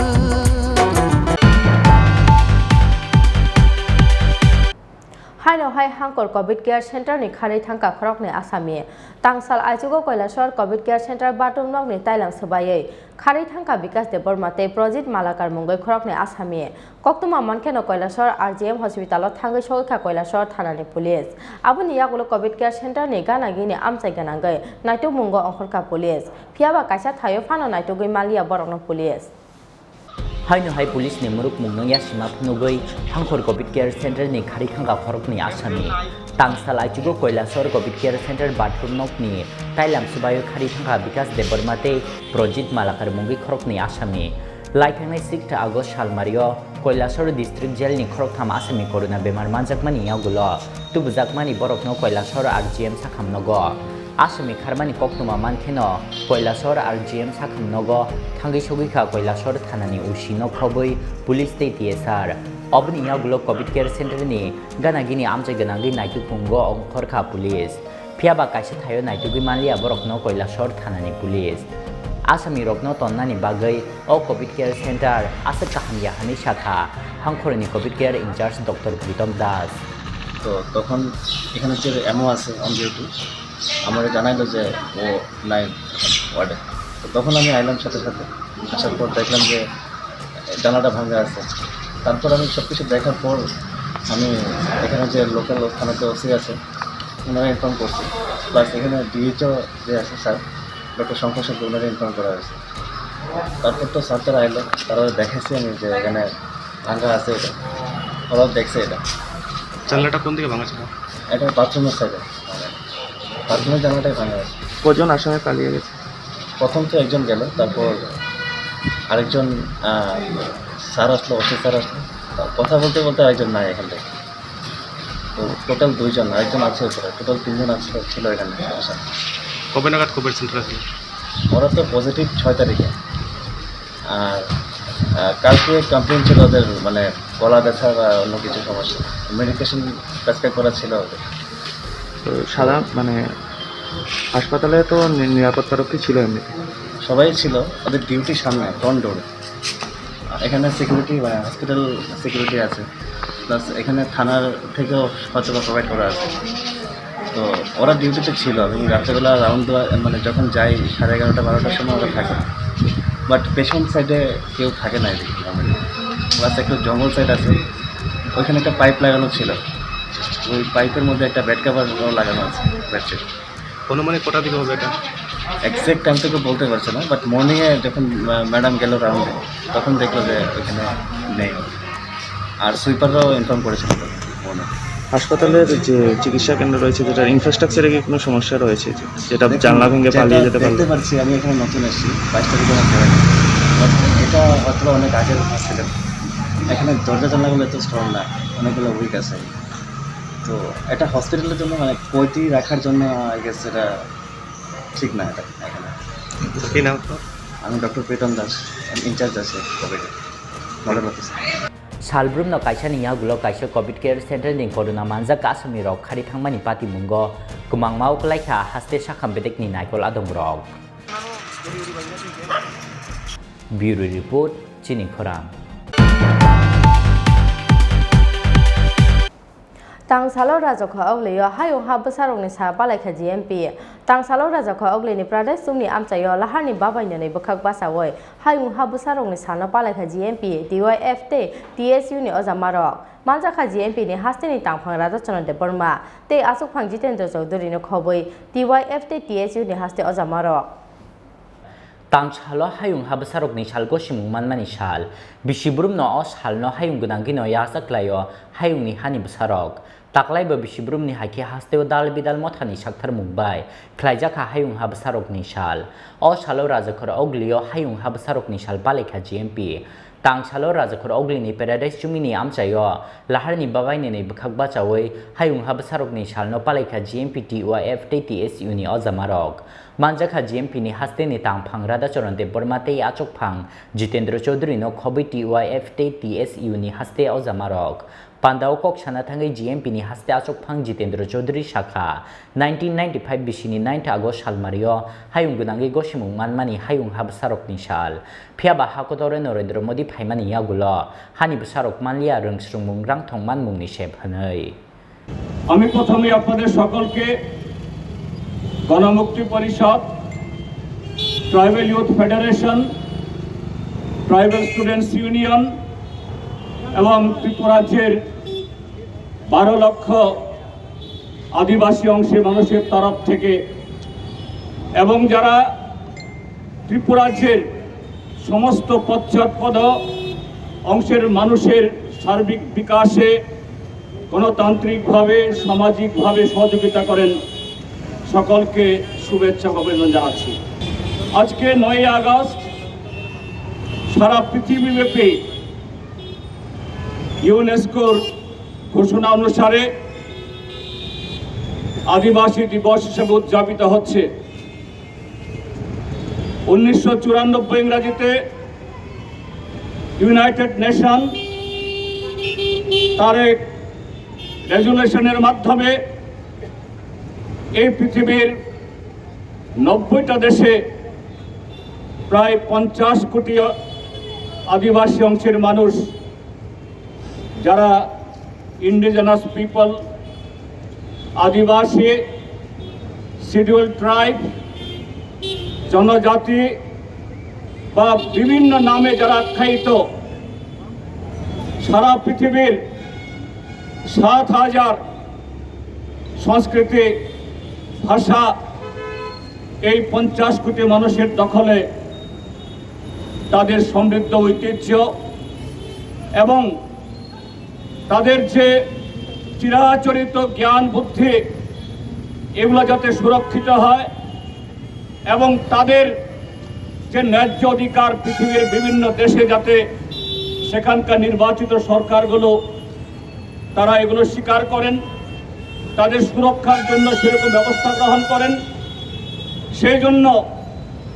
Haino hai Hangkor Covid Care Center ni kharwi thangka khoroknwi asami. Tangsal aichugo Koilashor Covid Care Center bathroom nokni tailam swbaiwi kharwi thangka Bikash Debbarma tei Projit Malakar mungwi khoroknwi asami. Koktwma mankheno Koilashor R G M hospital o thangwi sogwikha Koilashor thanani police. Aboni yagulo Covid Care Center ni gana gini amchai gwnangwi naitukmungo ongkhorkha police. Phiyaba kaisa thaio phano naitugwi maliya borokno police. Haino hai police ni murukmung no yasima phunugwi Hangkhor Covid Care Center ni kharwi thangka khoroknwi asami. Tangsal aichugo Koilashor Covid Care Center bathroom nokni tailam swbaio kharwi thangka Bikash Debbarma tei Projit Malakar mungwi khoroknwi asami. Laithangnai sixth August salmario Koilashor District Jail ni khoroktham asami corona bemar manjakmani yagulo tubujakmani borokno Koilashor R G M sakham nogo. Asami kharmani koktwma mankheno Koilashor R G M sakham nogo thangwi sogwikha Koilashor thanani O C no khobwi police tei T S R. Oboni yagulo Covid Care Center ni gana gini amchai gwnangwi naitukmungo ongkhorkha police. Phiyaba kaisa thaio naitugwi manliya borokno Koilashor thanani police. Asami rokno tonnani bagwi o Covid Care Center aswk kaham ya hwnwi sakha Hangkhorni Covid Care in charge Doctor Pritom Das. তো তখন এখানে যে এমও আছে on duty, আমারে জানাইলো যে ও নাই ওয়ার্ডে। তো তখন আমি আইলাম সাথে সাথে, আসার পর দেখলাম যে জানালাটা ভাঙা আছে। তারপর আমি সব কিছু দেখার পর আমি এখানে যে লোকাল থানাতে ওসি আছে, ওনারা ইনফর্ম করছি, প্লাস এখানে ডিএইচও যে আছে স্যার, ডক্টর শঙ্কর সাহেব, ওনারা ইনফর্ম করা হয়েছে। তারপর তো স্যার তারা আইলো, তারা দেখাইছি আমি যে এখানে ভাঙা আছে এটা, ওরাও দেখছে এটা। জানলাটা কোন দিকে ভাঙা ছিল? এটা বাথরুমের সাইডে, বাথরুমের জানলাটাই ভাঙা আছে। কজন আসামি পালিয়ে গেছে? প্রথম তো একজন গেল, তারপর আরেকজন, আহ, স্যার আসলো, ওসি স্যার আসলো। কথা বলতে বলতে আরেকজন নাই এখান থেকে। তো টোটাল দুইজন, আরেকজন আছে উপরে, টোটাল তিনজন আছে, ছিল এখানে। কবে নাগাদ কোভিড সেন্টার আসলো? ওরা তো পজিটিভ ছয় তারিখে। আর, আহ, কালকে কমপ্লেন ছিল ওদের, মানে, গলা ব্যথা বা অন্য কিছু সমস্যা, মেডিকেশন প্রেসক্রাইব করা ছিল ওদের। তো সাধারণ, মানে, হাসপাতালে তো নি-, নিরাপত্তা রক্ষী ছিল এমনিতে। সবাই ছিল, ওদের ডিউটির সামনে, ফ্রন্ট ডোরে। এখানে সিকিউরিটি, মানে, হসপিটাল সিকিউরিটি আছে, প্লাস এখানে থানার থেকেও হয়তো বা প্রোভাইড করা আছে। তো ওরা ডিউটিতে ছিল এবং রাত্রেবেলা রাউন্ড দেওয়া, মানে, যখন যাই সাড়ে এগারোটা বারোটার সময় ওরা থাকে, বাট পেশেন্ট সাইডে কেউ থাকে না এদিকে। প্লাস একটু জঙ্গল সাইড আছে, ওইখানে একটা পাইপ লাগানো ছিল, ওই পাইপের মধ্যে একটা বেড কভারও লাগানো আছে, বেডশিট। অনুমানিক কটা দিকে হবে এটা? এক্স্যাক্ট টাইম তো কেউ বলতে পারছে না, বাট মর্নিংয়ে যখন, আহ, ম্যাডাম গেল রাউন্ডে, তখন দেখলো যে ওইখানে নেই। আর সুইপাররাও ইনফর্ম করেছিল তো মর্নিং। হাসপাতালের যে চিকিৎসা কেন্দ্র রয়েছে, যেটার ইনফ্রাস্ট্রাকচারে কি কোনো সমস্যা রয়েছে, যে-, যেটা দেখুন, জানলা ভেঙে যেটা পালিয়ে যেতে পারলো? দেখতে পাচ্ছি, আমি এখানে নতুন এসেছি, বাইশ তারিখে আমার ফেরা। বাট এটা হয়তো অনেক আগের হসপিটাল, এখানে দরজা জানলাগুলো এত স্ট্রং না, অনেকগুলো উইক আছে। তো এটা হসপিটালের জন্য, মানে, কয়টি রাখার জন্য, আই গেস, এটা ঠিক না এটা এখানে। কি নাম তো? আমি ডক্টর প্রীতম দাস, আমি ইনচার্জ আছি Covid nodal officer. Salbrumno kaisani yagulo kaisa covid care center ni corona manjak asomni rok khari thangmani patimungo kwmangma wngkhlaikha haste sakham bedekni naikol adongrok. Bureau report, chini khorang. Tangsalo Rajakha Oglio hayung ha bwsarokni sa palaikha G M P. Tangsalo Rajakha Oglini Pradesh chumni amchaio laharni babainani bwkhak bachaui hayung ha bwsarokni sano palaikha G M P, T Y F tei T S U ni ojamarok. Manjakha G M P ni hasteni tangphang Radhachandra Debbarma tei achukphang Jitendra Chaudhary no khobwi T Y F tei T S U ni haste ojamarok. Tangsalo hayung ha bwsarokni sal gosimung manmani sal. Bisi brumno o salno hayung gwnangwino yachak klaio hayungni hani bwsarok. Taklaibo bisi brumni hakhe hasteo dal bidal mothani saktharmung bai khlaijakha hayung ha bwsarokni sal. O salo Rajakhor Oglio hayung ha bwsarokni sal palaikha G M P. Tangsalo Rajakhor Oglini Paradise chumini amchaio laharni babainini bwkhak bachaui hayung ha bwsarokni salno palaikha G M P, T Y F tei T S U ni ojamarok. Manjakha G M P ni hasteni tangphang Radhacharan Debbarma tei achukphang Jitendra Chaudhary no khobwi T Y F tei T S U ni haste ojamarok. Pandao kok sana thangwi G M P ni haste achukphang Jitendra Chaudhary sakha, nineteen ninety-five bisini ninth August salmario hayung gwnangwi gosimung manmani hayung ha bwsarokni sal. Phiyaba hakotore Narendra Modi phaimani yagulo hani bwsarok manliya rwngsrwngmung rangthong manmungni sep hwnwi. আমি প্রথমে আপনাদের সকলকে গণমুক্তি পরিষদ, tribal youth federation, tribal students union এবং ত্রিপুরা রাজ্যের বারো লক্ষ আদিবাসী অংশের মানুষের তরফ থেকে এবং যারা ত্রিপুরা রাজ্যের সমস্ত পশ্চাৎপদ অংশের মানুষের সার্বিক বিকাশে গণতান্ত্রিকভাবে, সামাজিকভাবে সহযোগিতা করেন, সকলকে শুভেচ্ছা অভিনন্দন জানাচ্ছি। আজকে নয়ই আগস্ট সারা পৃথিবীব্যাপী ইউনেস্কোর ঘোষণা অনুসারে আদিবাসী দিবস হিসেবে উদযাপিত হচ্ছে। উনিশশো চুরানব্বই ইংরাজিতে ইউনাইটেড নেশন তার এক রেজুলেশনের মাধ্যমে এই পৃথিবীর নব্বইটা দেশে প্রায় পঞ্চাশ কোটি আদিবাসী অংশের মানুষ, যারা ইন্ডিজিনাস পিপল, আদিবাসী, শিডিউল ট্রাইব, জনজাতি বা বিভিন্ন নামে যারা আখ্যায়িত, সারা পৃথিবীর সাত হাজার সংস্কৃতি, ভাষা এই পঞ্চাশ কোটি মানুষের দখলে। তাদের সমৃদ্ধ ঐতিহ্য এবং তাদের যে চিরাচরিত জ্ঞান বুদ্ধি, এগুলো যাতে সুরক্ষিত হয় এবং তাদের যে ন্যায্য অধিকার পৃথিবীর বিভিন্ন দেশে যাতে সেখানকার নির্বাচিত সরকারগুলো তারা এগুলো স্বীকার করেন, তাদের সুরক্ষার জন্য সেরকম ব্যবস্থা গ্রহণ করেন। সেই জন্য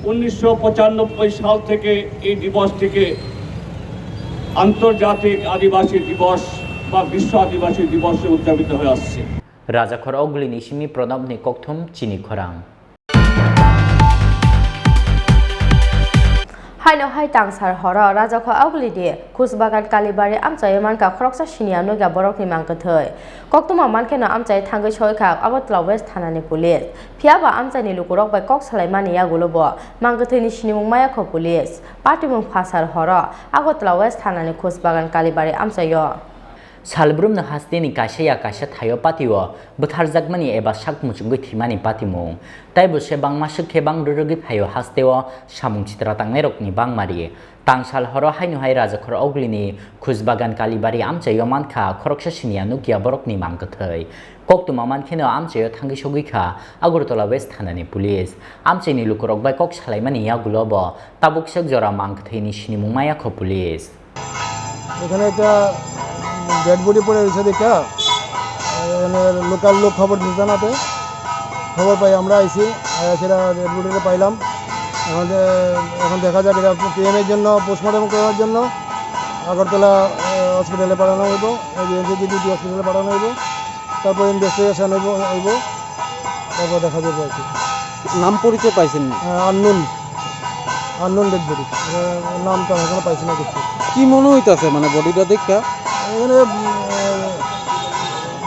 উনিশশো পঁচানব্বই সাল থেকে এই দিবসটিকে আন্তর্জাতিক আদিবাসী দিবস বা বিশ্ব আদিবাসী দিবসে উদযাপিত হয়ে আসছে। Rajakhor Ogulini simi Pranabni kokthum chini khorang. Haino hai tangsar horo Rajakhor Ogulini Khusbagan Kalibari amchaio mankha khoroksa siniya nukya borokni mangkwthwi. Koktwma mankheno amchai thangwi soikha Agartala West thanani police. Phiyaba amchaini lukurok bai kok salaimani yagulo bo mangkwthwini sinimung mayakho police. Patimung phasar horo Agartala West thanani Khusbagan Kalibari amchaio. Salbrumno hasteni kaisa ya kaisa thaio patio bwtharjakmani eba sak muchungwi thwimani patimung. Taibo se bangma swk khe bang rwrwgwi phaio hasteo samung chitra tangnairokni bangmari. Tangsal horo haino hai Rajakhor Ogulini Khusbagan Kalibari amchaio mankha khoroksa siniya nukya borokni mangkwthwi. Koktwma mankheno amchaio thangwi sogwi kha Agartala West thanani police. Amchaini lukurok bai kok salaimani yagulo bo tabuk swk jora mangkwthwini sinimung mayakho police. এখানে একটা dead body পড়ে রয়েছে দেখা, মানে লোকাল লোক খবর দিতে জানাতে খবর পাই আমরা আইছি, আইয়া সেটা ডেড বডিটা পাইলাম। এখন দে-, এখন দেখা যাক এটা পিএম এর জন্য, পোস্টমর্টম করার জন্য আগরতলা, আহ, হসপিটালে পাঠানো হইব, এই যে এনজেপি ডিউটি হসপিটালে পাঠানো হইব। তারপর ইনভেস্টিগেশন হইব, হইব, তারপর দেখা যাবে আর কি। নাম পরিচয় পাইছেন নি? আহ, আননোন, আননোন ডেড বডি। আহ, নাম তো এখনো পাইছি না কিছু। কি মনে হইতাছে মানে বডিটা দেখা? এখানে, উম,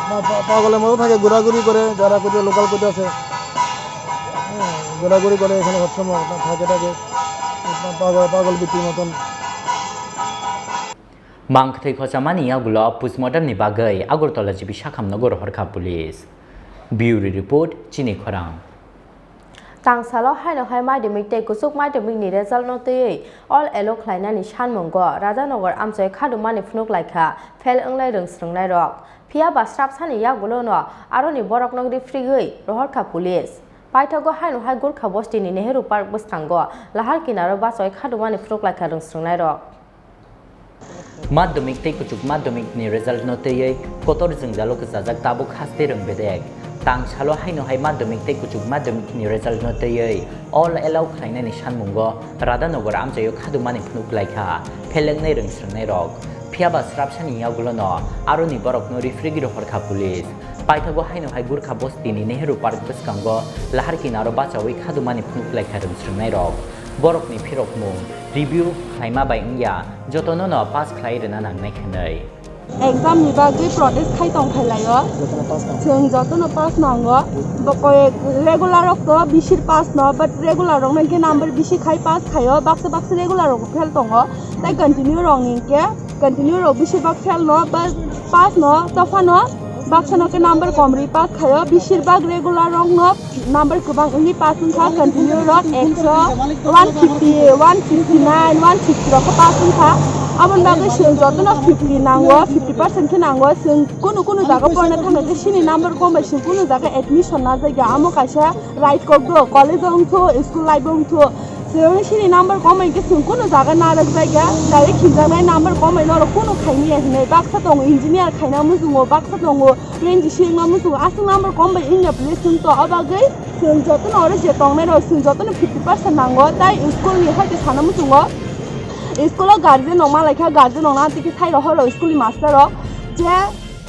পা-, পা-, পাগলের মতো থাকে, ঘোরাঘুরি করে, যারা কোথাও লোকাল কোথাও আছে, হ্যাঁ, ঘোরাঘুরি করে এখানে সবসময় থাকে, থাকে, পাগল, পাগল বিটির মতন। Mangkwthwi khochamani yagulo postmortem ni bagwi Agartala G B Sakham nogo rohorkha police. Bureau report, chini khorang. Tangsalo haino hai madhyamik tei kuchuk madhyamik ni result no twiwi all allow khlainani sanmungo Radhanagar amchai khadumani phunuk laikha fail wnglai rwng srwngnairok. Phiyaba srapsani yagulono aroni borokno rifrigwi rohorkha police. Paithago haino hai Gurkha bostini Nehru Park bwskango lahar kinaro bachai khadumani phunuk laikha rwng srwngnairok. Madhyamik tei kuchuk madhyamik ni result no twiwi kotor jwngjalo kwchajak tabuk haste rwng bedek. Tangsalo haino hai madhyamik tei kuchuk madhyamik ni result no twiwi all allow khlainani sanmungo Radhanagar amchaio khadumani phunuk laikha phelengnai rwng srwngnairok. Phiyaba srapsani yagulono aroni borokno rifrigwi rohorkha police. Paithago haino hai Gurkha bostini Nehru Park bwskango lahar kinaro bachawi khadumani phunuk laikha rwng srwngnairok. Borokni phirokmung review khlaima bai wngya, jotono no pass khlai rwna nangnai khenwi. Exam ni bagwi protest khai tong khai laio. Chwng jotono pass nango. Bokoi regular rok to bisir pass no, but regular rok no hwnkhe number bisi khai pass khaio, baksa baksa regular rok fail tongo. Tai continue rok ni hwnkhe continue rok bisir bak fail no, but pass no, tophano baksa no khe number kom rwi pass khaio, bisir bak regular rok no number kwbang wngwi pass wngkha, continue rok ekso, one fifty, one fifty nine, one sixty rok khe pass wngkha. Aboni bagwi chwng jotono fifty nango, fifty percent khe nango. Chwng kunu kunu jaga porna thangkhe chini number kom bai chwng kunu jaga admission na jagya, amo kaisa right kok do, college o wngthu, school life o wngthu. Chwng chini number kom bai khe chwng kunu jaga narwk jagya, direct hinjaknai number kom bai norok kunu khaimaya hinwi. Baksa tongo engineer khaina muchungo, baksa tongo P N G C wngma muchungo, aswk number kom bai wngya bwle chwng to. O bagwi chwng jotono oro je tongnai rok chwng jotono fifty percent nango, tai school ni hai khe sana muchungo. School o guardian rok malaikha, guardian rok na tiki sai rok horo school ni master rok je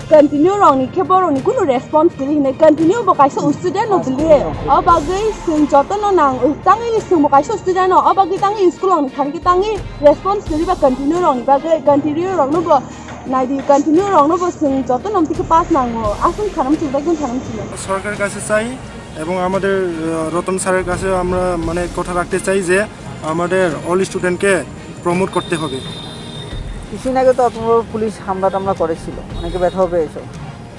continue rok ni khe borok ni kunu response kwrwi hinwi. Continue bo kaisa student no kwrwi. O bagwi chwng jotono nang, tangwi chwng bo kaisa student no, o bagwi tangwi school rok ni thani khe tangwi response kwrwi ba continue rok ni bagwi, continue rok no bo naidi, continue rok no bo chwng jotono tiki pass nango. Aswk khanam chwng bai gun khanam chwng. সরকারের কাছে চাই এবং আমাদের, আহ, রতন স্যারের কাছে আমরা মানে কথা রাখতে চাই যে আমাদের অল স্টুডেন্টকে প্রমোট করতে হবে। কিছুদিন আগে তো আপনার পুলিশ হামলা টামলা করেছিল, অনেকে ব্যথাও পেয়েছে।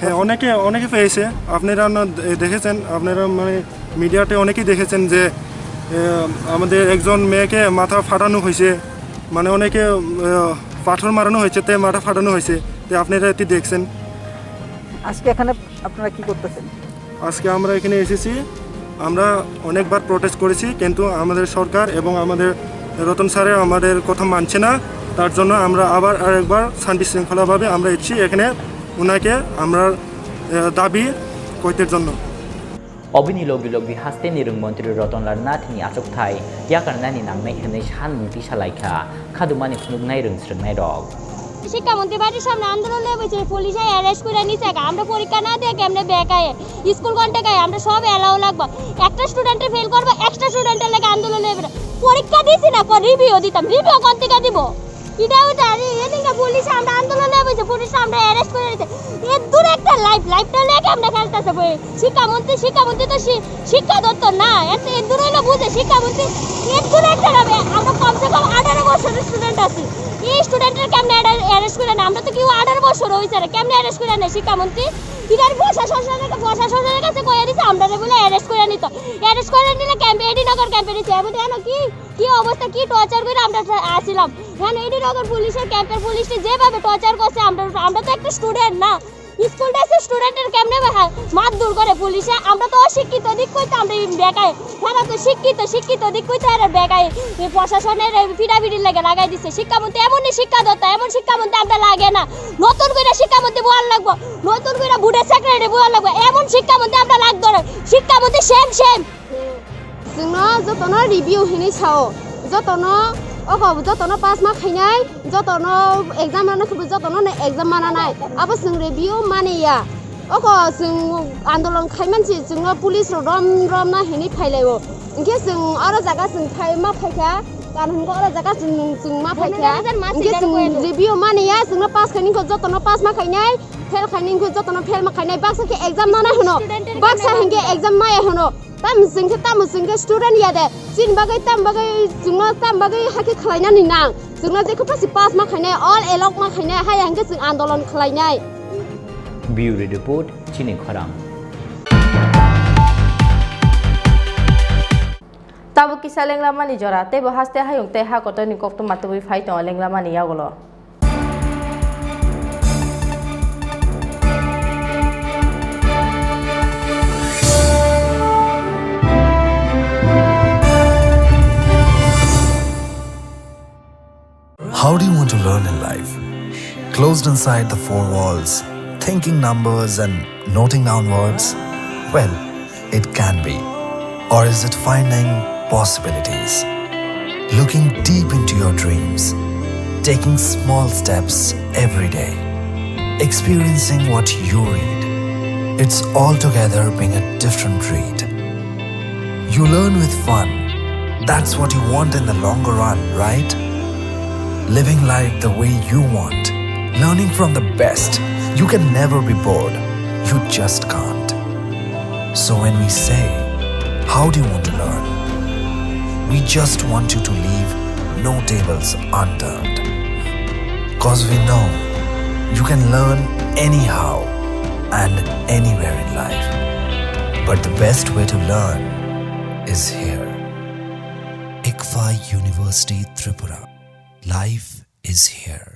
হ্যাঁ, অনেকে, অনেকে পেয়েছে। আপনারা না দে-, দেখেছেন, আপনারা মানে মিডিয়াতে অনেকেই দেখেছেন যে, আহ, আমাদের একজন মেয়েকে মাথা ফাটানো হয়েছে, মানে অনেকে, আহ, পাথর মারানো হয়েছে, তে মাথা ফাটানো হয়েছে, তে আপনারা এটি দেখছেন। আজকে এখানে আপনারা কি করতেছেন? আজকে আমরা এখানে এসেছি, আমরা অনেকবার প্রোটেস্ট করেছি, কিন্তু আমাদের সরকার এবং আমাদের রতন স্যারের আমাদের কথা মানছে না। তার জন্য আমরা আবার আরেকবার শান্তি শৃঙ্খলাভাবে আমরা এসেছি এখানে ওনাকে আমরা, আহ, দাবি করতে জন্য। Obini logi logi hasteni rwng montri Rotonlal Nathni achukthai yakarnani nangnai hwnwi sanmung tisa laikha khadumani phunuknai rwng swrwngnairok. শিক্ষামন্ত্রী বাড়ির সামনে আন্দোলন হয়ে বসে, পুলিশে অ্যারেস্ট করে নিছে। আমরা পরীক্ষা না দিয়ে কেমনে ব্যাক আয়? স্কুল কন্ট্যাক্ট আয়, আমরা সব অ্যালাউ লাগবো। একটা স্টুডেন্টে ফেল করবো, একটা স্টুডেন্টের লাগে আন্দোলন হয়ে বেরো। পরীক্ষা দিছি না, পর রিভিউ দিতাম, রিভিউ কোন থেকে দিব? এটাও জানি, এদিকে পুলিশ আমরা আন্দোলনে বসে, পুলিশ আমরা অ্যারেস্ট করে দিতে। এর দূরে একটা লাইফ, লাইফটা নিয়ে আমরা খেলতেছে বই। শিক্ষামন্ত্রী, শিক্ষামন্ত্রী তো শি-, শিক্ষা দপ্তর না, এত এর দূরে হইলে বুঝে শিক্ষামন্ত্রী। এর দূরে একটা যাবে, আমরা কমসে কম আঠারো বছরের স্টুডেন্ট আছি। এই স্টুডেন্টের কেমনে অ্যারে-, অ্যারেস্ট করে না? আমরা তো কেউ আঠারো বছর হয়েছে না, কেমনে অ্যারেস্ট করে না শিক্ষামন্ত্রী? এটার প্রশাসনের, প্রশাসনের কাছে কইয়া দিছে, আমরা বলে অ্যারেস্ট করে নিত। অ্যারেস্ট করে নিলে ক্যাম্প, এডি নগর ক্যাম্পে নিছে। এবার জানো কি? কি অবস্থা, কি টর্চার করে আমরা থা-, আসিলাম। এখন এডি নগর পুলিশের ক্যাম্পের পুলিশে যেভাবে টর্চার করছে, আমরা, আমরা তো একটা স্টুডেন্ট না, স্কুল ড্রেসের স্টুডেন্টের কেমনে বা-, হা-, মারধর করে পুলিশে। আমরা তো অশিক্ষিত, দিক কইতে আমরা এই বেকায়। তারা তো শিক্ষিত, শিক্ষিত দিক কইতে আর বেকায়। এই প্রশাসনের এই ফিডাফিডির লাগে লাগাই দিছে। শিক্ষামন্ত্রী এমনই শিক্ষা দত্ত, এমন শিক্ষামন্ত্রী আমরা লাগে না। নতুন করে শিক্ষামন্ত্রী বল লাগবো, নতুন করে বুড়ে সেক্রেটারি বল লাগবো, এমন শিক্ষামন্ত্রী আমরা লাগতো না। শিক্ষামন্ত্রী same same. Chwngno jotono review hinwi sao, jotono oko jotono pass ma khainai, jotono exam rwna khe bo jotono no exam mananai, abo chwng review mani ya. Oko chwng andolon khai mansi, chwngno police rok rom rom na hinwi phailaio. Hinkhe chwng oro jaga chwng phai ma phaikha, karon hinkhe oro jaga chwng, chwng ma phaikha. Hinkhe chwng review mani ya, chwngno pass khaini khe jotono pass ma khainai, fail khaini khe jotono fail ma khainai, baksa khe exam nana hwno, baksa hinkhe exam maya hwno. Tamo chwng khe, tamo chwng khe student ya de. Chini bagwi, tamo bagwi chwngno, tamo bagwi hakhe khlainani nang. Chwngno je khe pasi pass ma khainai, all along ma khainai, haya hinkhe chwng andolon khlainai. Bureau Report, Chini Khorang. Tabuk kisa lenglamani jora, teibo haste hayung tei ha kotorni koktwma tubui phai tongo lenglamani yagulo. How do you want to learn in life? Closed inside the four walls, thinking numbers and noting down words? Well, it can be. Or is it finding possibilities? Looking deep into your dreams, taking small steps every day, experiencing what you read. It's altogether being a different breed. You learn with fun. That's what you want in the longer run, right? Living life the way you want, learning from the best. You can never be bored. You just can't. So when we say, "How do you want to learn?" we just want you to leave no tables unturned. 'Cause we know you can learn anyhow and anywhere in life. But the best way to learn is here. ICFAI University Tripura. Life is here.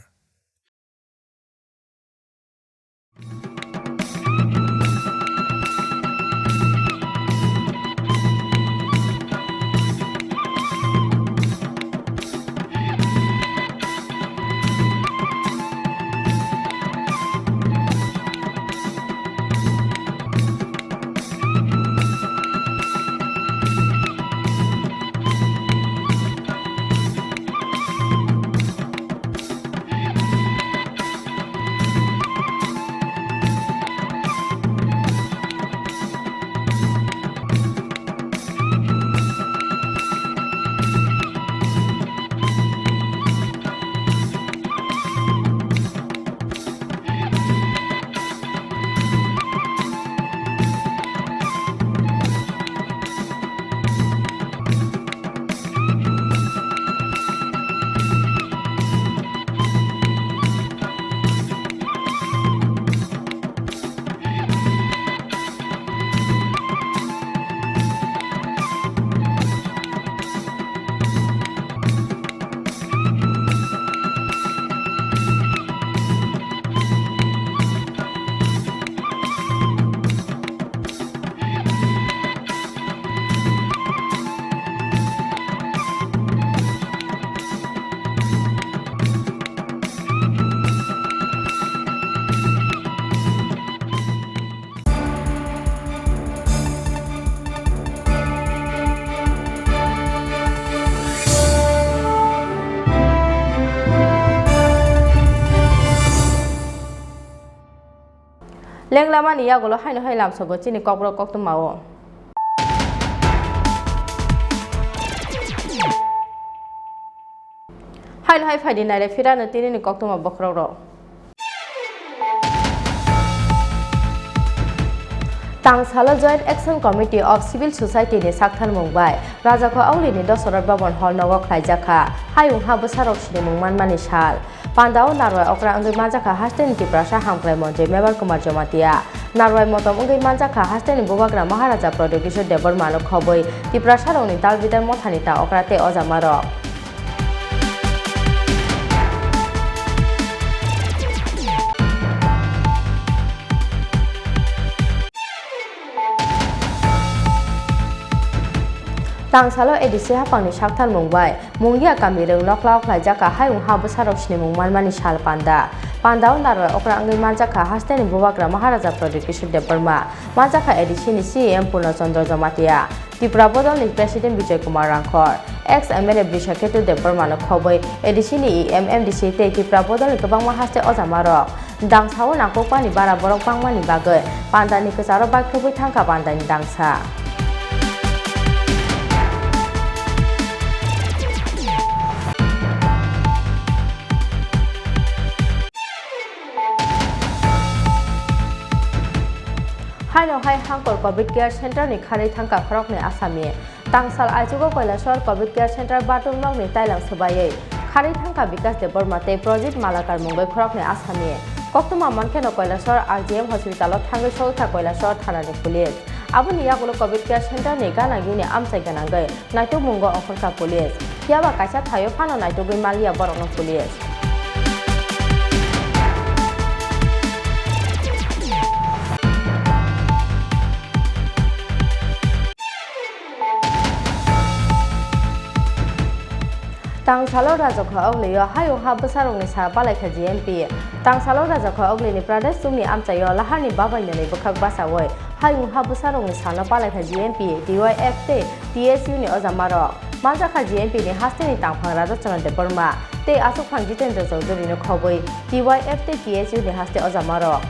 Tenglamani yagulo haino hai lamsogo chini kokborok koktwmao. Haino hai phaidi naire phirano tinini koktwma bokhorokrok. Tangsalo Joint Action Committee of Civil Society ni saktharmung bai Rajakho Auli ni Dosarot Bhaban Hall nogo khlaijakha hayung ha bwsarok sinimung manmani sal. Pandao narwai okra wngwi manjakha hasteni Tiprasa Hamkrai Montri Mebar Kumar Jamatia. Narwai motom wngwi manjakha hasteni Bubagra Maharaja Pradyot Kishore Debbarma no khobwi Tiprasarokni dal bidal mothani ta okra tei ojamarok. Tangsalo A D C hapangni saktharmung bai Mungia kamirwng nokhlao khlaijakha hayung ha bwsarok sinimung manmani sal panda. Pandao narwai okra wngwi manjakha hasteni Bubagra Maharaja Pradyot Kishore Debbarma, manjakha A D C ni C E M Purno Chandra Jamatia, Tipra Bodolni President Bijoy Kumar Rangkhor, ex M L A Brishaketu Debbarma no khobwi A D C ni E M, M D C tei Tipra Bodolni kwbangma haste ojamarok. Dangsao nangkukmani bara borok bangmani bagwi pandani kwcharo baikhrupwi thangkha pandani dangsa. Haino hai Hangkor Covid Care Center ni kharwi thangkha khoroknwi asami. Tangsal aichugo Koilashahar Covid Care Center bathroom nokni tailang swbaiwi kharwi thangkha Bikash Debbarma tei Projit Malakar mungwi khoroknwi asami. Koktwma mankheno Koilashahar R G M hospital-o thangwi sogwikha Koilashahar thanani police. Aboni yagulo Covid Care Center ni gana gini amchai gwnangwi naitukmungo ongkhorkha police. Phiyaba kaisa thaio phano naitugwi maliya borokno police. Tangsalo Rajakho Auglio hayung ha bwsarokni sa palaikha G M P. Tangsalo Rajakho Auglini Pradesh chukni amchaio laharni babainani bwkhak bachaui hayung ha bwsarokni sano palaikha G M P, T Y F tei T S U ni ojamarok. Manjakha G M P ni hasteni tangphang Radhachandra Debbarma tei achukphang Jitendra Chowdhury no khobwi T Y F tei T S U ni haste ojamarok.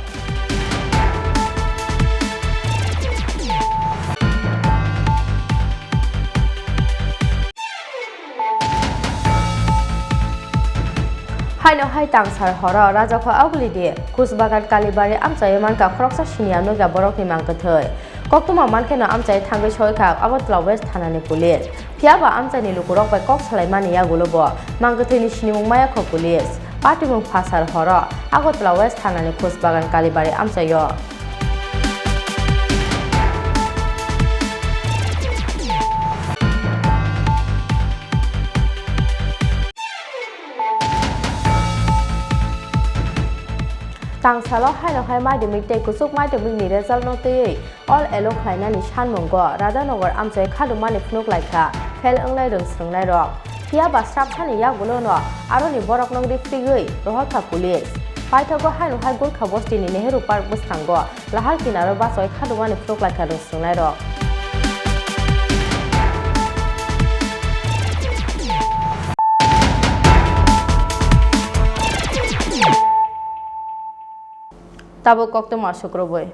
Haino hai tangsar horo Rajakho Augli di Khusbagan Kalibari amchaio mankha khoroksa siniya nuya borokni mangkwthwi. Koktwma mankheno amchai thangwi soikha Agartala West thanani police. Phiyaba amchaini lukurok bai kok salaimani yagulo bo mangkwthwini sinimung mayakho police. Patimung phasar horo Agartala West thanani Khusbagan Kalibari amchaio. Tangsalo haino hai madhyamik tei kuchuk madhyamik ni result no twiwi all allow khlainani sanmungo Radhanagar amchai khadumani phunuk laikha fail wngnai rwng swrwngnairok. Phiyaba srapsani yagulono aroni borokno riphrigwi rohorkha police. Paithago haino hai Gorkha bostini Nehru Park bwskango lahar kinaro bachoi khadumani phunuk laikha rwng swrwngnairok. Tabuk koktwma sukrubwi.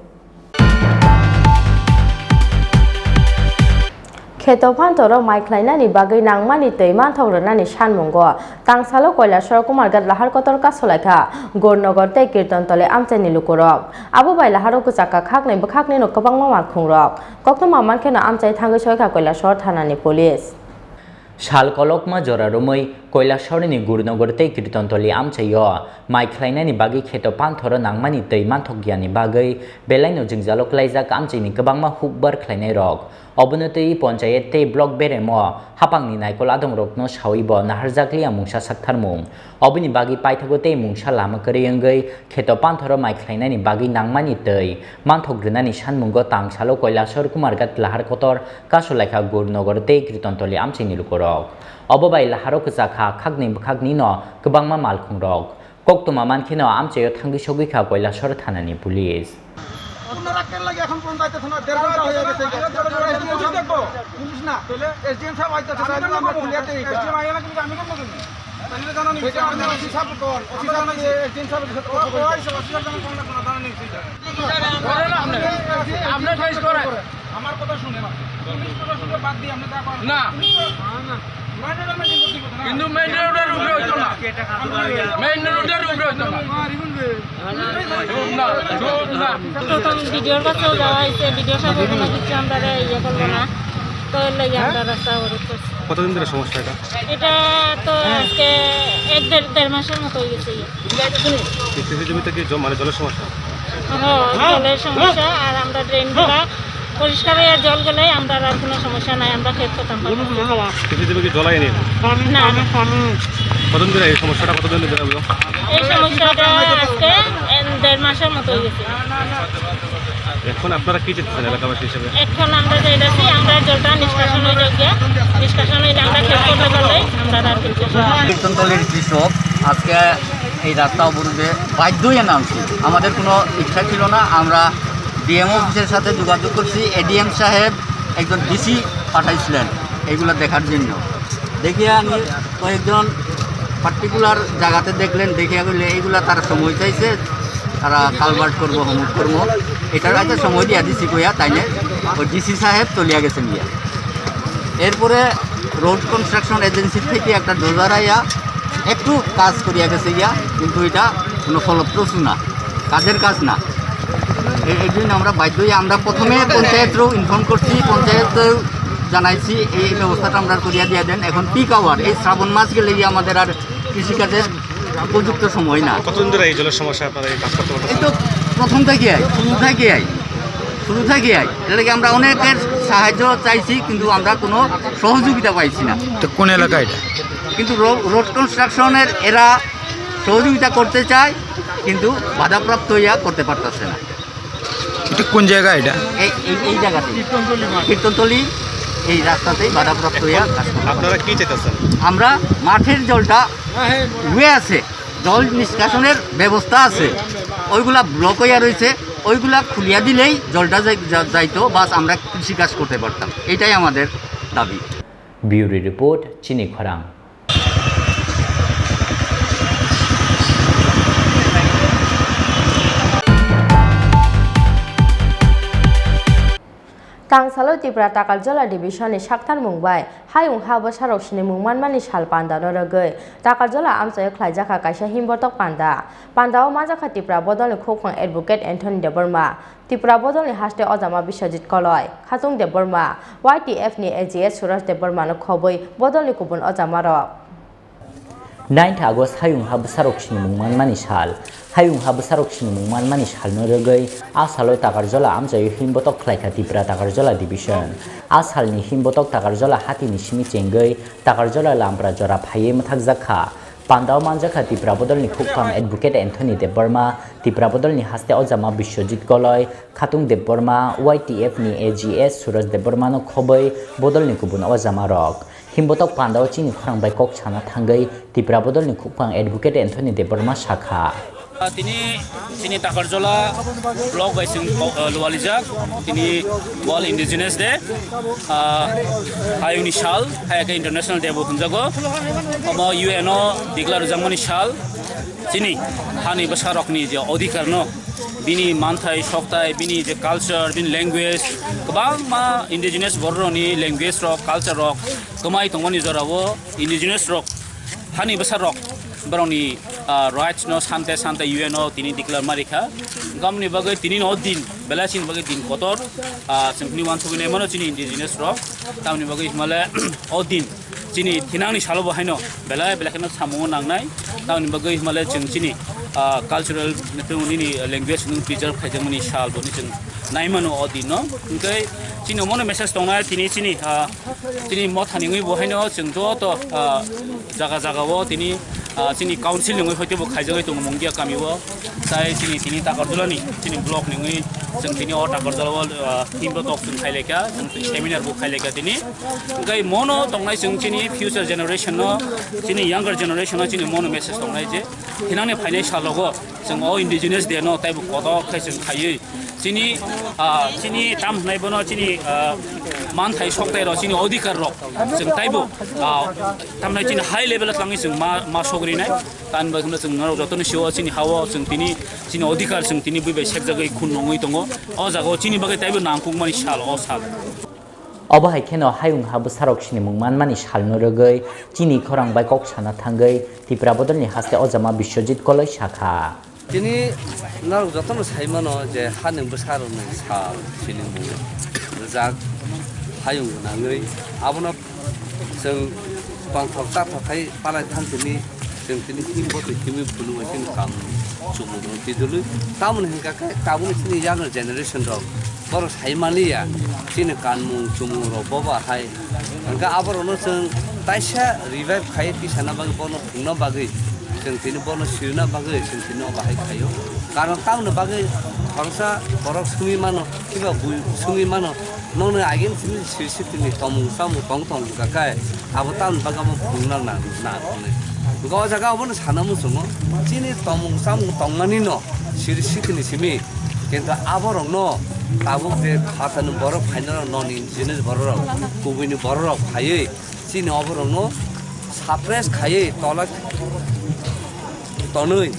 Kheto phanthoro mai khlainani bagwi nangmani twi manthok rwnani sanmungo Tangsalo Koilashahar Kumarghat lahar kotor kasolaikha Gornogor tei Kirtontoli amchaini lukurok. Abo bai laharo kwchakha khaknwi bwkhaknwino kwbangma malkhungrok. Koktwma mankheno amchai thangwi soikha Koilashahar thanani police. Sal kolokma jora romwi Koilashahar ni Gurunogor tei Kirtontoli amchaio mai khlainani bagwi kheto phanthoro nangmani twi manthokya ni bagwi belaino jwngjalo klaijak amchaini kwbangma hukbar khlainairok. Obono twi ponchayat tei block beremo hapangni naikol adongrokno sawibo naharjakliya mungsa saktharmung. Oboni bagwi paithago tei mungsa lama kwrwi wngwi kheto panthoro mai khlainani bagwi nangmani twi manthok rwnani sanmungo Tangsalo Koilashahar Kumarghat lahar kotor kasolaikha Gurunogor tei Kirtontoli amchaini lukurok. Obo bai laharo kwchakha khaknwi bwkhaknwino kwbangma malkhungrok. Koktwma mankheno amchaio thangwi sogwikha Koilashahar thanani police. কোনো রাখতে লাগে এখন পর্যন্ত দায়িত্ব থানা দেড় ঘন্টা হয়ে গেছে। এসডিএম সাহেব দেখবো। পুলিশ না, তাহলে এসডিএম সাহেব আইতে আছে, আমি কেন নেবো? এসডিএম আইয়া না, কিন্তু আমি কেন নেবো? ঠিক আছে, আমাদের ওসি সাহেব কর, ওসি সাহেব নিয়ে একদিন সাহেব সাথে কথা বলবো। ওই সব অসুবিধা কোনো, কোনো দাঁড়ানো নেই, ঠিক আছে। করেন আপনি, আপনি ফেস করেন। আমার কথা শুনে না। পুলিশ প্রশাসনকে বাদ দিয়ে আপনি যা করেন। না। পুলিশ তো মেইন রোডে মেইনটেইন করতে হবে না। কিন্তু মেইন রোডের উপরে হইতো না। মেইন রোডের উপরে হইতো না। চুপ না, চুপ না। প্রথম বিডিওর কাছেও যাওয়া হয়েছে, বিডিও সাহেব কোনো কিছু আমরা ইয়ে করবো না, তো এর লাগি আমরা রাস্তা অবরোধ করছি। কতদিন ধরে সমস্যা এটা? এটা তো আজকে এক দেড়, দেড় মাসের মতো হয়ে গেছে। কৃষি জমিতে কি জ-, মানে জলের সমস্যা? হ্যাঁ, জলের সমস্যা, আর আমরা ড্রেনগুলা পরিষ্কার হয়ে জল গেলে আমরা আর কোনো সমস্যা নাই, আমরা ক্ষেত করতাম পারবো। কৃষি জমি কি জল আইনি? না। কতদিন ধরে এই সমস্যাটা, কতদিন ধরে হলো? এই সমস্যাটা আজকে, এম, দেড় মাসের মতো হয়ে গেছে। এখন আপনারা কি চাইতেছেন এলাকাবাসী হিসেবে? এখন আমরা চাইতেছি, আমরা জলটা নিষ্কাশন হয়ে যাক গিয়া, নিষ্কাশন হইলে আমরা ক্ষেত করতে পারলে আমরা আর কিছু। কীর্তনতলির কৃষক আজকে এই রাস্তা অবরোধে বাধ্য হয়ে নামছি। আমাদের কোনো ইচ্ছা ছিল না। আমরা ডিএম অফিসের সাথে যোগাযোগ করছি। এডিএম সাহেব একজন ডিসি পাঠাইছিলেন এইগুলো দেখার জন্য। দেখিয়া আমি কয়েকজন পার্টিকুলার জায়গাতে দেখলেন, দেখিয়া কইলে এইগুলা তারা সময় চাইছে, তারা কালভার্ট করবো, হমুক করবো, এটার কাছে সময় দিয়া দিছি কইয়া, তাইলে ওই ডিসি সাহেব চলিয়া গেছেন গিয়া। এরপরে রোড কনস্ট্রাকশন এজেন্সি থেকে একটা ডোজার আইয়া একটু কাজ করিয়া গেছে গিয়া, কিন্তু এটা কোনো ফলপ্রসূ না, কাজের কাজ না। এই, এই জন্য আমরা বাধ্য হয়ে আমরা প্রথমে পঞ্চায়েতরেও ইনফর্ম করছি, পঞ্চায়েতরেও জানাইছি এই ব্যবস্থাটা আমরা করিয়া দিয়ে দেন। এখন পিক আওয়ার, এই শ্রাবণ মাস গেলে গিয়ে আমাদের আর কৃষিকাজের উপযুক্ত সময় না। কতদিন ধরে এই জলের সমস্যা আপনারা এই কাজ করতে এই পারতেছেন? তো প্রথম থেকে আই, শুরু থেকে আই, শুরু থেকে আই। এটাকে আমরা অনেকের সাহায্য চাইছি, কিন্তু আমরা কোনো সহযোগিতা পাইছি না। তো কোন এলাকা এটা? কিন্তু রো-, রোড কনস্ট্রাকশনের এরা সহযোগিতা করতে চায়, কিন্তু বাধাপ্রাপ্ত হইয়া করতে পারতেছে না। এটা কোন জায়গা এটা? এই, এই, এই জায়গাতে। কীর্তনতলি, এই রাস্তাতেই বাধাপ্রাপ্ত হইয়া কাজ করতে পারে। আপনারা কি চাইতেছেন? আমরা মাঠের জলটা হয়ে আছে, জল নিষ্কাশনের ব্যবস্থা আছে, ওইগুলা ব্লক হইয়া রয়েছে, ওইগুলা খুলিয়া দিলেই জলটা যাই-, যা-, যাইতো, বাস আমরা কৃষি কাজ করতে পারতাম, এটাই আমাদের দাবি। Bureau report, Chini Khorang. Tang salo Tripura Takarjala Division ni saktarmung bai hayung ha bwsarok sinimung manmani sal pandano rwgwi Takarjala amchaio khlaijakha kaisa himbotok panda. Pandao manjakha Tripura bodolni khukphang Advocate Anthony Debbarma, Tripura bodolni haste ojama Biswajit Koloi, Khatung Debbarma, Y T F ni A G S Suraj Debbarmano khobwi bodolni kubun ojamarok. Nine August hayung ha bwsarok sinimung manmani sal. Hayung ha bwsarok sinimung manmani salno rwgwi a salo Takarjala amchaio himbotok khlaikha Tripura Takarjala Division. A salni himbotok Takarjala hatini simi chengwi Takarjala lampra jora phaiwi mwthakjakha. Pandao manjakha Tripura bodolni khukphang Advocate Anthony Debbarma, Tripura bodolni haste ojama Biswajit Koloi, Khatung Debbarma, Y T F ni A G S Suraj Debbarmano khobwi bodolni kubun ojamarok. Himbotok pandao chini khorang bai kok sana thangwi Tripura bodolni khukphang Advocate Anthony Debbarma sakha. Ah, tini, tini Takarjala block bai chwng, ah, lualijak, tini World Indigenous Day, ah, hayungni sal, hai khe International Day bo hwnjago. Omo U N o declare rwjakmani sal, chini hani bwsarokni je odhikar no, bini manthai, sokthai, bini je culture, bini language, kwbangma indigenous bororokni language rok, culture rok kwmai tongmani jorao indigenous rok, hani bwsarok, borokni, ah, rights no sante sante U N o tini declare ma rikha. Gamni bagwi tini no din, belai chini bagwi din kotor, ah, chwng hwnwi uansugwi naimano chini indigenous rok. Tamni bagwi himale o din chini thinangni salo bo haino belai belai kheno samungo nangnai. Tamni bagwi himale chwng chini, ah, cultural nini language no preserve khaijakmani sal bo ni chwng naimano o din no. Hwnkhe chini omono message tongnai tini chini, ah, Chini mothani wngwi bo haino chwng joto, ah, jaga jaga o tini, ah, chini council ni wngwi hoi teibo khaijagwi tongo Mungia kami o. Tai chini tini Takarjala ni chini block ni wngwi chwng tini o Takarjala o, ah, team bo tok chwng khailai kha, chwng tini seminar bo khailai kha tini. Hwnkhe mono tongnai chwng chini future generation no, chini younger generation no chini mono message tongnai je thinangni phainai salogo chwng o indigenous day no taibo kotor khe chwng khaiwi chini, ah, chini tam hwnai bono chini, ah, Manthai soktai rok chini odhikar rok chwng taibo, ah, tamni chini high level o thangwi chwng ma, ma sogri nai. Tamni bagwi chwng norok jotono sio chini hao chwng tini chini odhikar chwng tini buibai sekjagwi khun nongwi tongo. O jaga o chini bagwi taibo nangkukmani sal o sal. Obo hai kheno hayung ha bwsarok sinimung manmani salno rwgwi chini khorang bai kok sana thangwi Tipra bodolni haste ojama Biswajit Koloi sakha. Tini norok jotono sai mano je hani bwsarokni sal sinimung rijak hayung gwnangwi abono chwng tongthok chathok khai palai thang tini chwng tini himbo twi himwi phunukbai chini kam chumui twi dului tamoni hinkha khe tabukni chini younger generation rok borok sai manliya chini kanmung chumung rok bobo hai hinkhe aborokno chwng taisa revive khai tisana bagwi bono phunukna bagwi. Chwng tini bono sirina bagwi chwng tini o bahai khaio. Karon tamoni bagwi khoroksa borok swngwi mano, kiba bui swngwi mano, nokni agin simi siri sitini tomung chamung tong tong wngkha khe abo tamoni bagwi abo phunukna na, na, na hwnwi. Hwnkhe o jaga obono sana muchungo, chini tomung chamung tongmani no siri sitini simi, kintu aborokno tabuk je phatani borok phainai rok, non indigenous borok rok, kubuini borok rok phaiwi, chini oborokno suppress khaiwi tola tonwi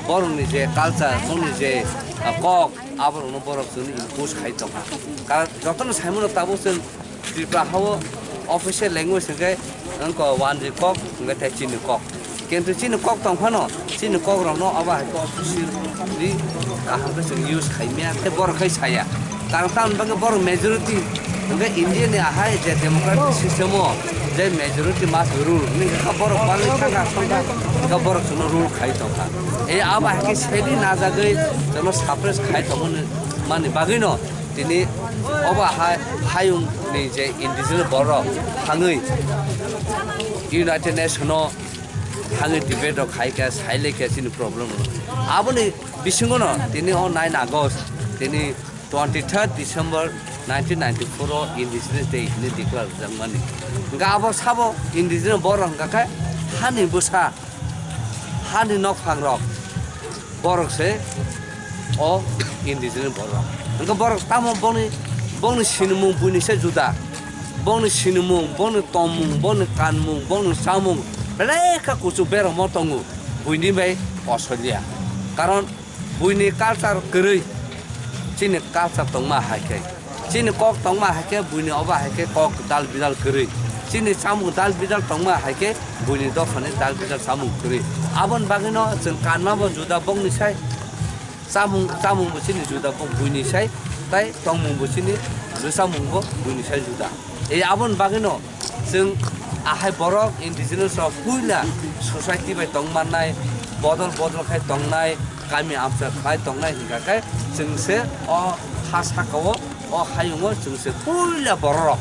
borokni je culture, borokni je, ah, kok, aborokno borok chwngno impose khai tongkha. Karon jotono saimano tabuk chwng Tripura hao official language hwnkhe wngkha wanjwi kok, hwnkhe tei chini kok. Kintu chini kok tong phano, chini kok rokno abo hai khe officially kaham khe chwng use khai maya, tei borok khai saya. Karon tamoni bagwi borok majority, hwnkhe India ni ahai je democratic system o je majority must rule, hwnwi khe borok bangwi thangkha, thangkha, hwnkhe borok chwngno rule khai tongkha. E abo hai khe sedi najagwi chwngno suppress khai tongmani bagwino tini obo hai hayung ni je indigenous borok thangwi United Nation o thangwi debate rok khai kha, sai lai kha chini problem rok. Aboni bisingo no tini o nine August tini twenty-third December nineteen ninety-four o Indigenous Day hwnwi declare rwjakmani. Hwnkhe abo sabo indigenous borok hwnkha khe hani bwsa, hani nokphang rok, borok se o indigenous borok. Hwnkhe borok tamo boni, bongni sinimung buini se juda, bongni sinimung, bongni tongmung, bongni kanmung, bongni chamung belai kha kuchuk beramo tongo buini bai kosolia. Karon buini culture kwrwi, chini culture tongma hai khe, chini kok tongma hai khe, buini obo hai khe kok dal bidal kwrwi, chini chamung dal bidal tongma hai khe, buini dophani dal bidal chamung kwrwi. Aboni bagwino chwng kanma bo juda bongni sai, chamung, chamung bo chini juda bo buini sai, tai tongmung bo chini rwchapmung bo buini sai juda. E aboni bagwino chwng ahai borok indigenous rok puila society bai tong mannai, bodol bodol khai tongnai, kami amchai khai tongnai hwnkha khe chwng se o ha saka o, o hayung o chwng se puila borok rok.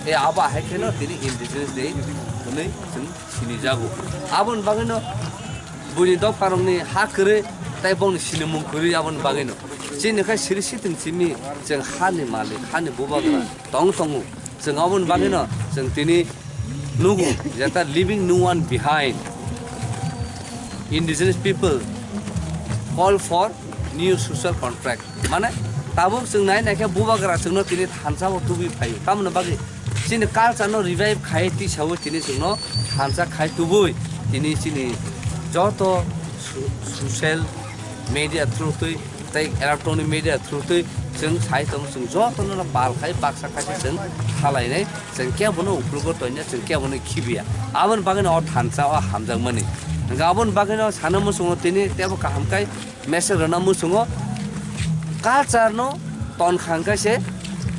E abo ahai kheno tini Indigenous Day hwnwi chwng sinijago. Aboni bagwino buini dopharokni ha kwrwi tei bongni sinimung kwrwi aboni bagwino. Chini khai siri siting simi chwng hani malik, hani bubagra tong tongo. Chwng aboni bagwino chwng tini nugo, jeta leaving no one behind. Indigenous people call for new social contract. Mane, tabuk chwng nai nai khe bubagra chwngno tini thansa bo tubui phaio. Tamoni bagwi chini culture no revive khai tisaui tini chwngno thansa khai tubui. Tini chini joto so-, social media through twi tei electronic media through twi chwng sai tongo, chwng jotono no pal khai baksa khai se chwng khalai nai, chwng kebono uplugo toina, chwng kebono khibiya. Aboni bagwino o thansa o hamjakmani. Hwnkhe aboni bagwino sana muchungo tini tebo kaham khai message rwna muchungo culture no ton khang khai se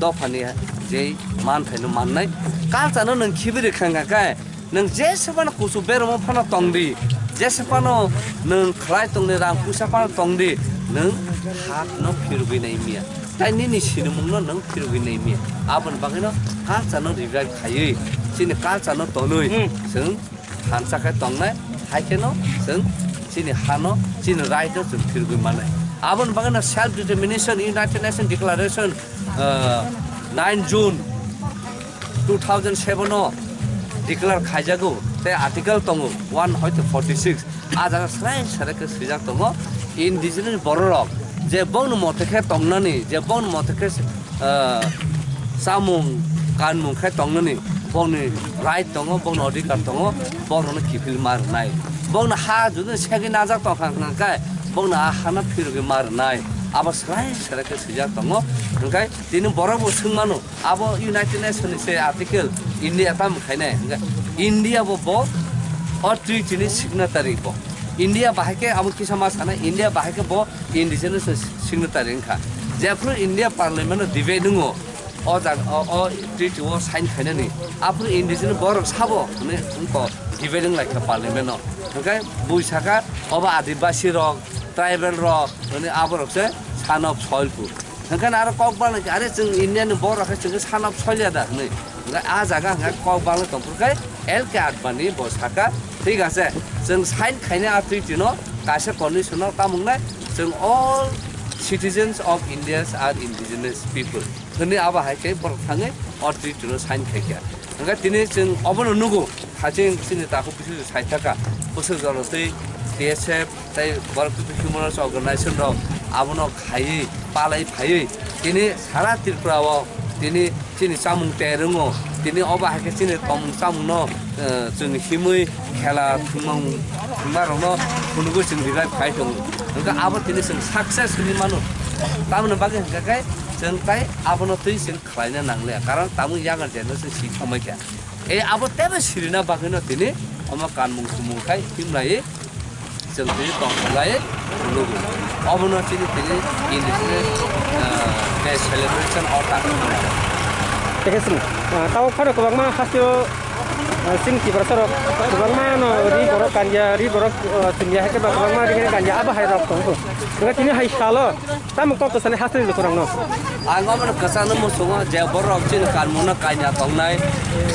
dophani je man phaino mannai. Culture no nwng khibi rwkha hwnkha khe nwng jesa phano kuchuk beramo phano tong di, jesa phano nwng khlai tongni rang puisa phano tong di, nwng ha no phirogwi nai miya. Tai nini sinimung no nwng phirogwi nai miya. Aboni bagwino culture no revive khaiwi, chini culture no tonwi Hmm. chwng thansa khe tongnai, hai kheno chwng chini hano, chini right no chwng phirogwi mannai. Aboni bagwino self determination, United Nations Declaration, ah, nine June two thousand seven o declare khaijago, tei article tongo one hoite forty six. A jaga srai srai khe swijak tongo, indigenous bororok je bongni mote khe tongnani, je bongni mote khe, ah, chamung, kanmung khe tongnani, bongni right tongo, bongni odhikar tongo, borokno kiphil ma rwnai. Bongni ha jodi segwi najak tongkha hwnkhe, bongni a hano phirogwi ma rwnai. Abo swrai swrai khe swijak tongo. Hwnkhe tini borok bo swngmano, abo United Nations ni se article India tamo khainai. Hwnkhe India bo, bo o treaty ni signatory bo. India bahai khe abo kisa ma sanai, India bahai khe bo indigenous ni signatory wngkha. Jephru India parliament o debate wngo, o jaga, o, o treaty o sign khainani. Aphuru indigenous borok sabo hwnwi wngkha, debate wnglaikha parliament o. Hwnkhe bui sakha, obo adibasi rok, tribal rok, hwnwi aborok se son of soil ku. Hwnkhe aro kok balai khe, "Are, chwng India ni borok khe chwng khe son of soil ya da?" hwnwi. Hwnkhe a jaga hwnkhe kok balai tongphuru khe L K Advani bo sakha, "Thik ache, chwng sign khainai a treaty no kaisa condition no tamo wngnai, chwng all citizens of India are indigenous people." Hwnwi abo hai khe borok thangwi o treaty no sign khai kha. Hwnkhe tini chwng obono nugo, haching chini takhuk bisingo sai thaka, bwswk jorotwi T S F tei borok twi human rights organization rok abono khaiwi palai phaiwi tini sara Tripura o tini chini chamung terwngo, tini obo hai khe chini tongmung chamungno, eh, chwng himwi khela thwngmung thwngmarokno phunugwi chwng revive khai tongo. Hwnkhe abo tini chwng success hwnwi mano. Tamoni bagwi hwnkhe khe chwng tai abono twi chwng khlaina nangliya, karon tamo yagan jeno se si thangbai kha. E abo tebo sirina bagwino tini omo kanmung sumung khai himlai chwng tini tongkholai phunukgo. Obono chini tini indigenous, ah, day celebration o tang. Tei khe chwng, ah, tamo phano kwbangma hasteo, ah, chini Tiprasa rok kwbangma no ri borok kanya, ri borok, ah, chumya hai khe ba kwbangma ri kanya abo hai rok tongo. Hwnkhe tini hai salo Tamo kok kwchani hasteni lukurokno? Ang omono kwchangno muchungo je borok chini kanmungno kanya tongnai,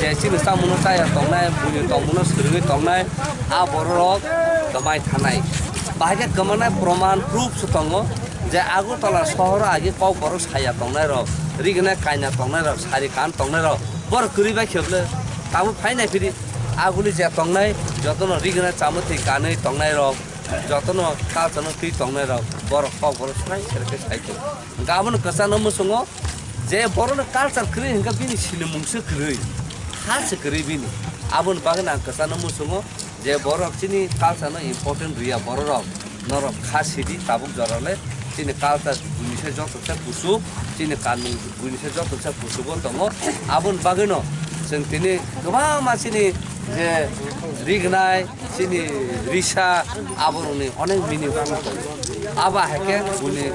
je chini chamungno chaya tongnai, buini tongmungno swrwngwi tongnai, a bororok kwmai thanai. Bahai khe kwmanai proman proof se tongo je Agartala sohoro agi Kokborok saya tongnairok, rignai kanya tongnairok, sari kan tongnairok borok kwrwi bai khe bwle tabuk phai nai phiri aguli je tongnai jotono rignai chamwi thwi kanwi tongnairok. Jotono culture-no twi tongnairok borok Kokborok swrai swrai khe sai tongo. Hwnkhe abono kwchangno muchungo je borokni culture kwrwi hwnkhe bini sinimung se kwrwi, ha se kwrwi bini. Aboni bagwino ang kwchangno muchungo je borok chini culture-no important rwya bororok, norok kha sidi tabuk jorale chini culture buini se joto se kuchuk, chini kanmung buini se joto se kuchugo tongo. Aboni bagwino chwng tini kwbangma chini je rignai, chini risa aborokni onek meaningful tongo. Abo hai khe buini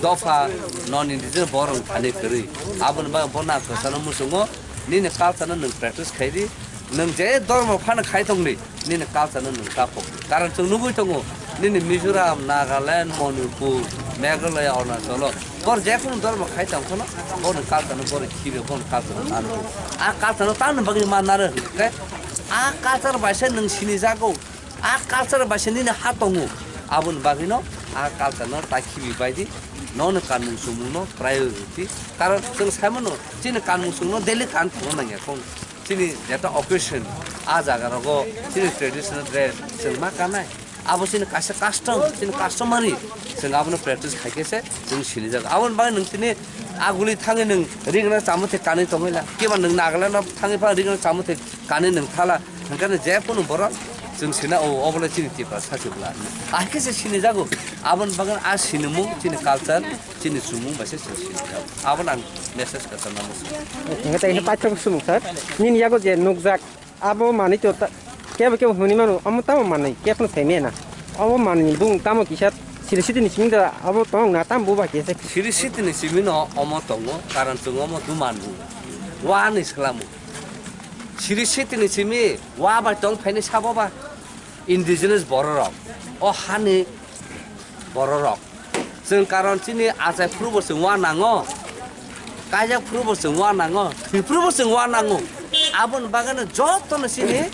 dopha non indigenous borok thani kwrwi. Aboni bagwi bono ang kwchangno muchungo, nini culture-no nwng practice khai di, nwng je dhormo phano khai tong di, nini culture-no nwng ta phok di. Karon chwng nugwi tongo, nini Mizoram, Nagaland, Manipur, Meghalaya, Arunachal-o bor je kunu dhormo khai tong phano, boni culture-no boro khibi, boni culture-no ta nugwi. A culture-no tamni bagwi ma naro hwnkhe, a culture bai se nwng sinijago, a culture bai se nini ha tongo. Aboni bagwino a culture-no ta khibi bai di, nono kanmung chumungno priority. Karon chwng sai mano, chini kanmung chumungno daily kan thangna nangya kho. Chini jeta occasion, a jaga rogo chini traditional dress chwng ma kanai. Abo chini kaisa custom, chini customary, chwng abono practice khai khe se chwng sinijago. Aboni bagwi nwng tini aguli thangwi nwng rignai chamwi thai kanwi tongwi la. Kiba nwng Nagaland-o thangwi pha rignai chamwi thai kanwi nwng thala. Hwnkhe je kunu borok chwng sina, o, obo le chini Tiprasa se bwla. Ahai khe se sinijago. Aboni bagwi a sinimung chini culture, chini chumung bai se chwng sinijago. Abono ang message kwchangno muchungo. Hwnkhe tei paithak sumung sir. Nini yago je nukjak, abo manwi to ta-, kebo kebo hwnwi mano, omo tamo manwi, kebo phano sai maya na. Omo manwi bung tamo kisa siri sitini simi da abo tong na, tamo buba kisa. Siri sitini simi no omo tongo, karon chwng omo duman bu. Wa ni swlamo. Siri sitini simi wa bai tong phaini sabo ba indigenous bororok. O hani bororok. Chwng karon chini achai phuru bo chwng wa nango, kaijak phuru bo chwng wa nango, thwi phuru bo chwng wa nango. Aboni bagwino jotono chini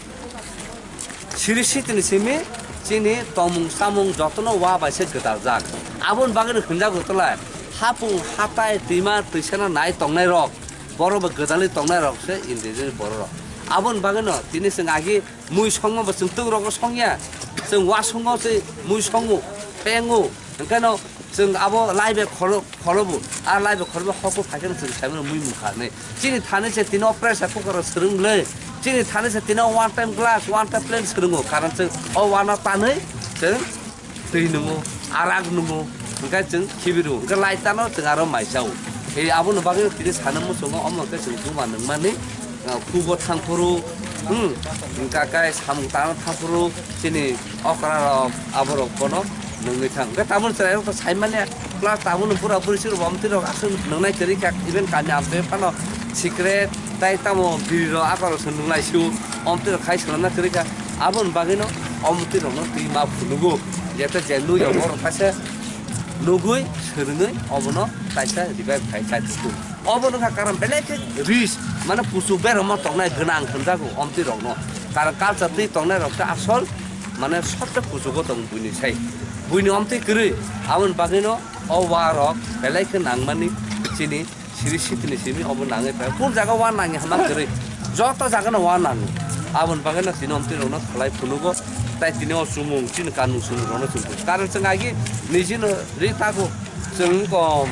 siri sitini simi chini tongmung samung jotono wa bai se gwdaljak. Aboni bagwino hwnjago tolai hapung hatai twima twisana nai tongnai rok, borok bai gwdalwi tongnai rok se indigenous bororok. Aboni bagwino tini chwng agi mui songma bo chwng twk rogo songya, chwng wa songo se mui songo, pengo, Hwnkhe no chwng abo lai bai kholo, kholobo, a lai bai kholobo hoko phaikhe no chwng saimano mui mukha hinwi. Chini thani se tino pressure cooker rok swrwng le, chini thani se tino one time glass, one time plate swrwngo, karon chwng o uano tanwi chwng twi nungo, arak nungo, hwnkhe chwng khibiru, hwnkhe lai tano chwng aro mai chao. Ei abono bagwi tini sana muchungo, omo hwnkhe chwng tuma nungmani, ah, kubo thangphuru, hmm, hwnkhe kai samung tangna thangphuru, chini okra rok, aborok bono nungwi thang. Hwnkhe tabuk chwrairok to saimanya, plus tabukno bura buri siro bo omtwi rok aswk nungnai kwrwi kha, even kami amtwi phano cigarette tai tamo biri rok akorok se nunglai sio, omtwi rok khai swnamna kwrwi kha. Aboni bagwino omtwi rokno twi ma phunugo, jete je nui rok borok kaisa nugwi swrwngwi obono kaisa revive khai chai tubu. Obo wngkha karon belai khe rich, mane kuchuk beramo tongnai gwnang hwnjago omtwi rokno. Karon culture twi tongnai rok khe asol, mane sobse kuchugo tong buini sai. Buini omtwi kwrwi, aboni bagwino o wa rok belai khe nangmani chini siri sitini simi obo nangwi pai. Kun jaga wa nangi hama kwrwi, joto jaga no wa nango. Aboni bagwino chini omtwi rokno khlai phunugo, tai tini o chumung chini kanmung chumung rokno chumung. Karon chwng agi nijino ri tago. Chwng wngkha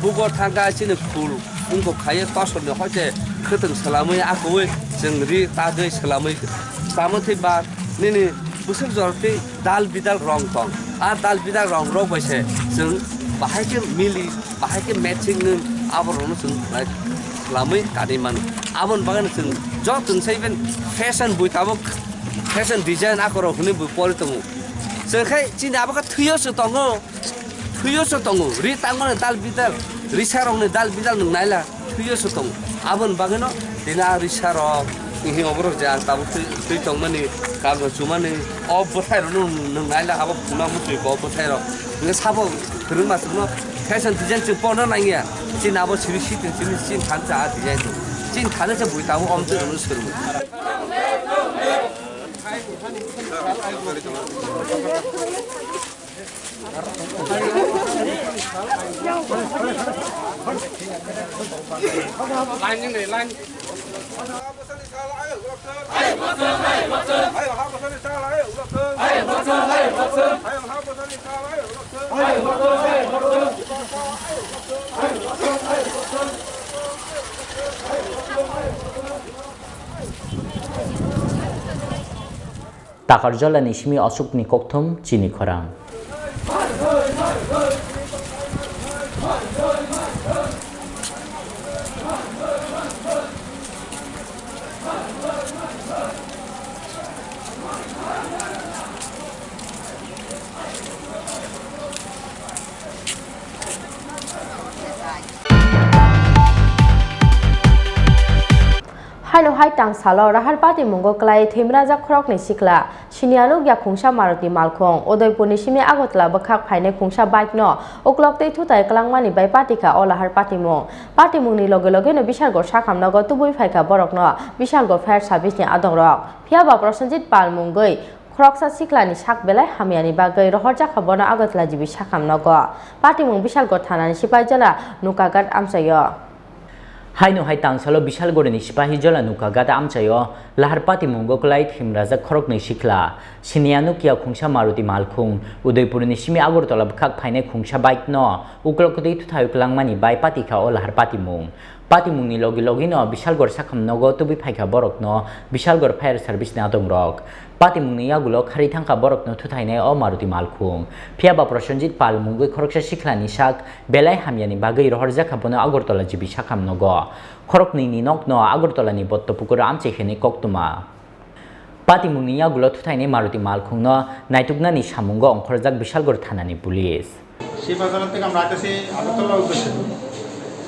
bugo thangkha chini khul wngkha khaye tosorni hoite khwtwng swlamwi akwui chwng ri tagwi swlamwi tamo thwiba nini bwswk jorti dal bidal rong tong. A dal bidal rong rok bai se chwng bahai khe mili, bahai khe matching nung aborokno chwng swlamwi kanwi mano. Aboni bagwino chwng joto chwng sai ben fashion bui tabuk fashion design akorok hwnwi bui pori tongo. Chwng khai chini abo khe thwiyo se tongo. Thwiyo se tongo, ri tangmani dal bidal, risarokni dal bidal nwng naila, thwiyo se tongo. Aboni bagwino tini a risarok, hihi oborok je ang tabuk twi, twi tongmani, kago chumani, o bwthairokno nwng, nwng naila, abo phunukna muchungwi bo o bwthairok. Hwnkhe sabo kwrwngma chwngno fashion design chwng porna nangya, chini abo siri siting, chini, chini thani cha a design tong. Chini thani cha bui tabuk omtwi rokno swrwngmung. Takarjalani simi aswkni kokthum chini khorang. Haino hai tangsalo Rahar patimungo kwlai thwimrajak khoroknwi sikla. Siniya nukya khungsa Maruti malkhung. Udaipurni simi Agartala bwkhak phainai khungsa bike no uklok tei thutai kwlangmani bai patikha o Lahar patimung. Patimungni loge logeno Bisalgor sakham nogo tubui phaikha borokno Bisalgor fire service ni adongrok. Phiyaba Prosenjit Pal mungwi khoroksa siklani sak belai hamyani bagwi rohorjakha bono Agartala G B sakham nogo. Patimung Bisalgor thanani sipai jala Nukaghat amchaio. Haino hai tangsalo Bisalgorni sipahi jala Nukaghat amchaio Lahar patimungo kwlai thwimrajak khoroknwi sikla. Siniya nukya khungsa Maruti malkhung, Udaipurni simi Agartala bwkhak phainai khungsa bike no uklok kwtwi thutai kwlangmani bai patikha o Lahar patimung. Patimungni logi logino Bisalgor sakham nogo tubui phaikha borokno Bisalgor fire service ni adongrok. Patimungni yagulo kharwi thangkha borokno thuthainai o Maruti malkhung. Phiyaba Prosenjit Pal mungwi khoroksa sikhlani sak belai hamyani bagwi rohorjakha bono Agartala G B sakham nogo. Khoroknwini nokno Agartalani Bottopukur amchai khenwi koktwma. Patimungni yagulo thuthainai Maruti malkhungno naituknani samungo ongkhorjak Bisalgor thanani police. Shibbazar থেকে আমরা আসতেছি আগরতলা উদ্দেশ্যে।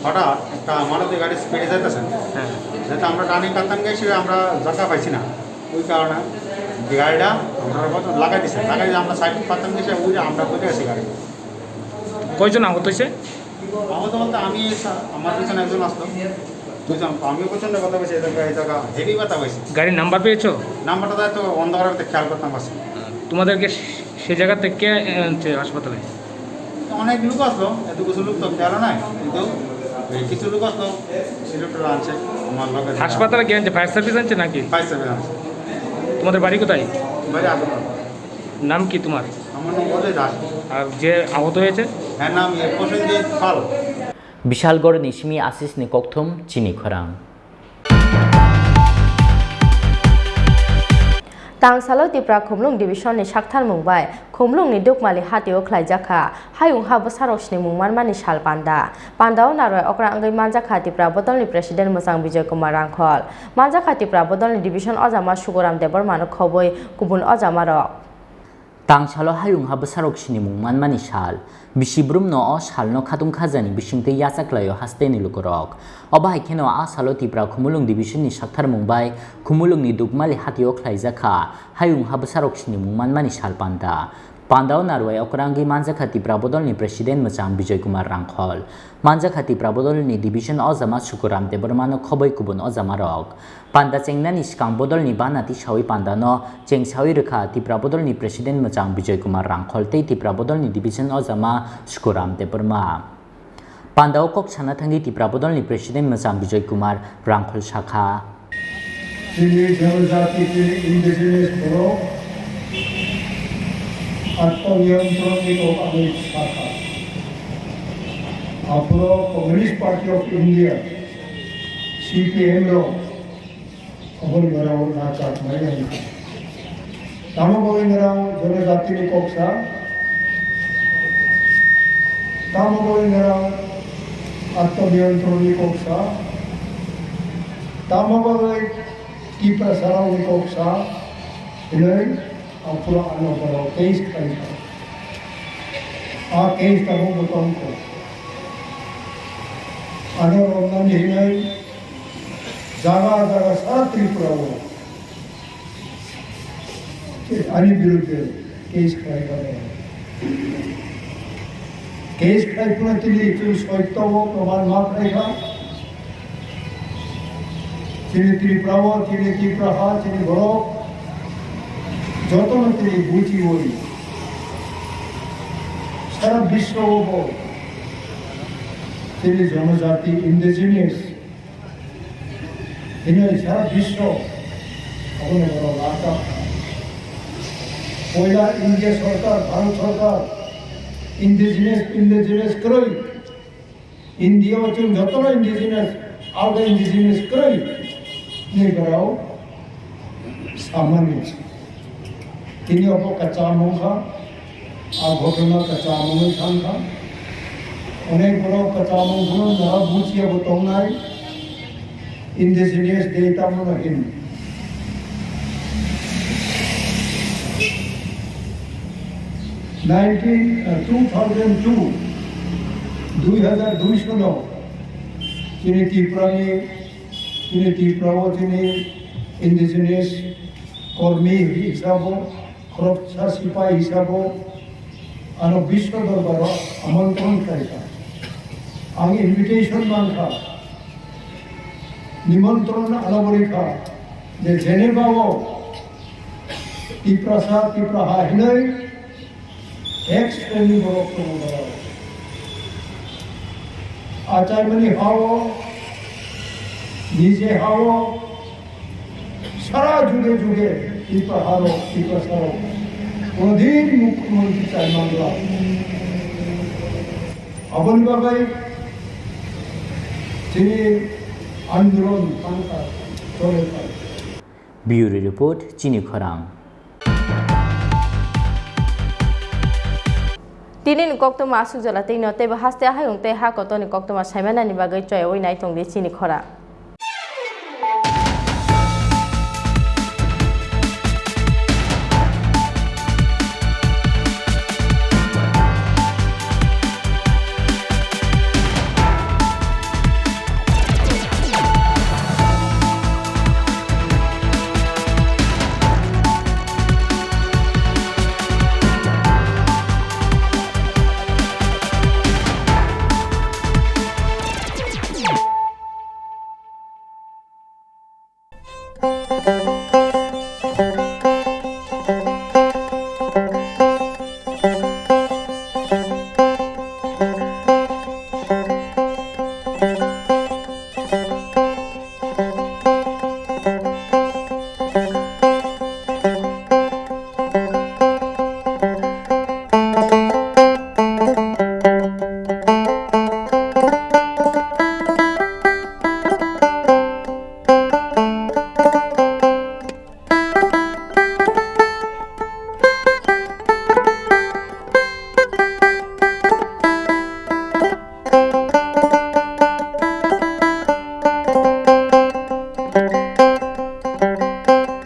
হঠাৎ একটা মারুতি গাড়ি স্পিডে যাইতেছে। হ্যাঁ। যাতে আমরা টার্নিং করতাম গেছি, আমরা জায়গা পাইছি না। ওই কারণে গাড়িটা আমরা লাগাই দিছে। লাগাই দিয়ে আমরা সাইড করতাম গেছি, ওই যে আমরা বসে আছি গাড়ি। কয়জন আহত হয়েছে? আহত বলতে আমি, আমার পিছনে একজন আসলো। বুঝলাম, আমিও প্রচণ্ড ব্যথা পাইছি, এই জায়গায়, এই জায়গা হেভি ব্যথা পাইছি। গাড়ির নাম্বার পেয়েছো? নাম্বারটা তো অন্ধকারের মধ্যে খেয়াল করতাম পারছি না। তোমাদেরকে সে জায়গা থেকে কে আনছে হাসপাতালে? অনেক লোক আসলো, এত কিছু লোক তো খেয়ালও নাই, কিন্তু এই কিছু লোক আসলো, সিলেটরা আনছে, আমার লগে হাসপাতালে কে আনছে? ফায়ার সার্ভিস আনছে নাকি? ফায়ার সার্ভিস আনছে। তোমাদের বাড়ি কোথায়? বাড়ি আগরতলা। নাম কি তোমার? আর যে আহত হয়েছে? Bishalgarh ni simi Asisni kokthum chini khorang. Tang salo Tipra Khumulwng Division ni saktharmung bai Khumulwng ni Dukmali hatio khlaijak kha hayung ha bwsarok snimung manmani sal panda. Pandao narwai okra wngwi manjak kha Tipra Bodol ni President Mwchang Bijoy Kumar Rangkhol. Manjak kha Tipra Bodol ni Division Ojama Sukuram Debbarma no khobwi kubun ojama rok. Tang salo hayung ha bwsarok sinimung manmani sal. Bisi brumno o salno khatung khajani bisingtwi yachaklaio hasteni lukurok. Obo hai kheno a salo Tipra Khumulwng Division ni saktharmung bai Khumulwng ni Dukmali hatio khlaijak kha hayung ha bwsarok sinimung manmani sal panda. Pandao narwai okra wngwi manjak kha Tipra Bodol ni President Mwchang Bijoy Kumar Rangkhol. Manjak kha Tipra Bodol ni Division Ojama Sukuram Debbarma no khobwi kubun ojama rok. Panda chengnani swkang Bodol ni bana tisawi panda no chengsawi rwkha Tipra Bodol ni President Mwchang Bijoy Kumar Rangkhol tei Tipra Bodol ni Division Ojama Sukuram Debbarma. Pandao kok sana thangwi Tipra Bodol ni President Mwchang Bijoy Kumar Rangkhol sakha. Chini janajati, chini indigenous borok atmaniyontron ni kok aboni sakha. Aphuru Communist Party of India, C P M rok aboni borok nachak mai nai. Tamo bagwi nirang janajatini kok sa, tamo bagwi nirang atmaniyontron ni kok sa, tamo bagwi Tiprasa rok ni kok sa, hinwi aphuru ano borok case khai kha. A case tabuk bo tong kho. Ano romnani hinwi jaga jaga sara Tripura o ani birudde case khlai kha. Case khlai phano tini chwng soityo o proman ma khlai kha. Chini Tripura o, chini Tripura ha, chini borok jotono tini bujiwi sara biswo o bo chini jonojati indigenous Hino sara biswo abono borok lasa. Poila India sorkar, Bharat sorkar indigenous, indigenous kwrwi. India o chwng jotono indigenous, alga indigenous kwrwi hinwi borok samani. Tini obo kwcham wngkha, a ghotona kwcham wngwi thangkha. Onek borok kwcham wngphano nara buchiya bo tongnai, indigenous day tamo no hin. Nineteen, uh, two thousand two, dui hazar dui sono chini Tripura ni, chini Tripura o chini indigenous kormi hisabo, khoroksa sipai hisabo ano Biswa Dorbaro amontron khlaikha. Ang invitation mankha, nimontron ano borikha je Geneva o Tiprasa, Tipraha hinwi X-ray ni borok tongo borok. Achaimani hao, nije hao, sara juge juge Tipraharo, Tiprasaro. Konodin mukhyamantri chai mangla. Aboni bagwi chini andolon thangkha, chole thangkha. Bureau Report, Chini Khorang. Tini ni koktwma aswk jora twi no teibo haste hayung tei ha kotor ni koktwma saimanani bagwi choyawi nai tongdi Chini Khorang.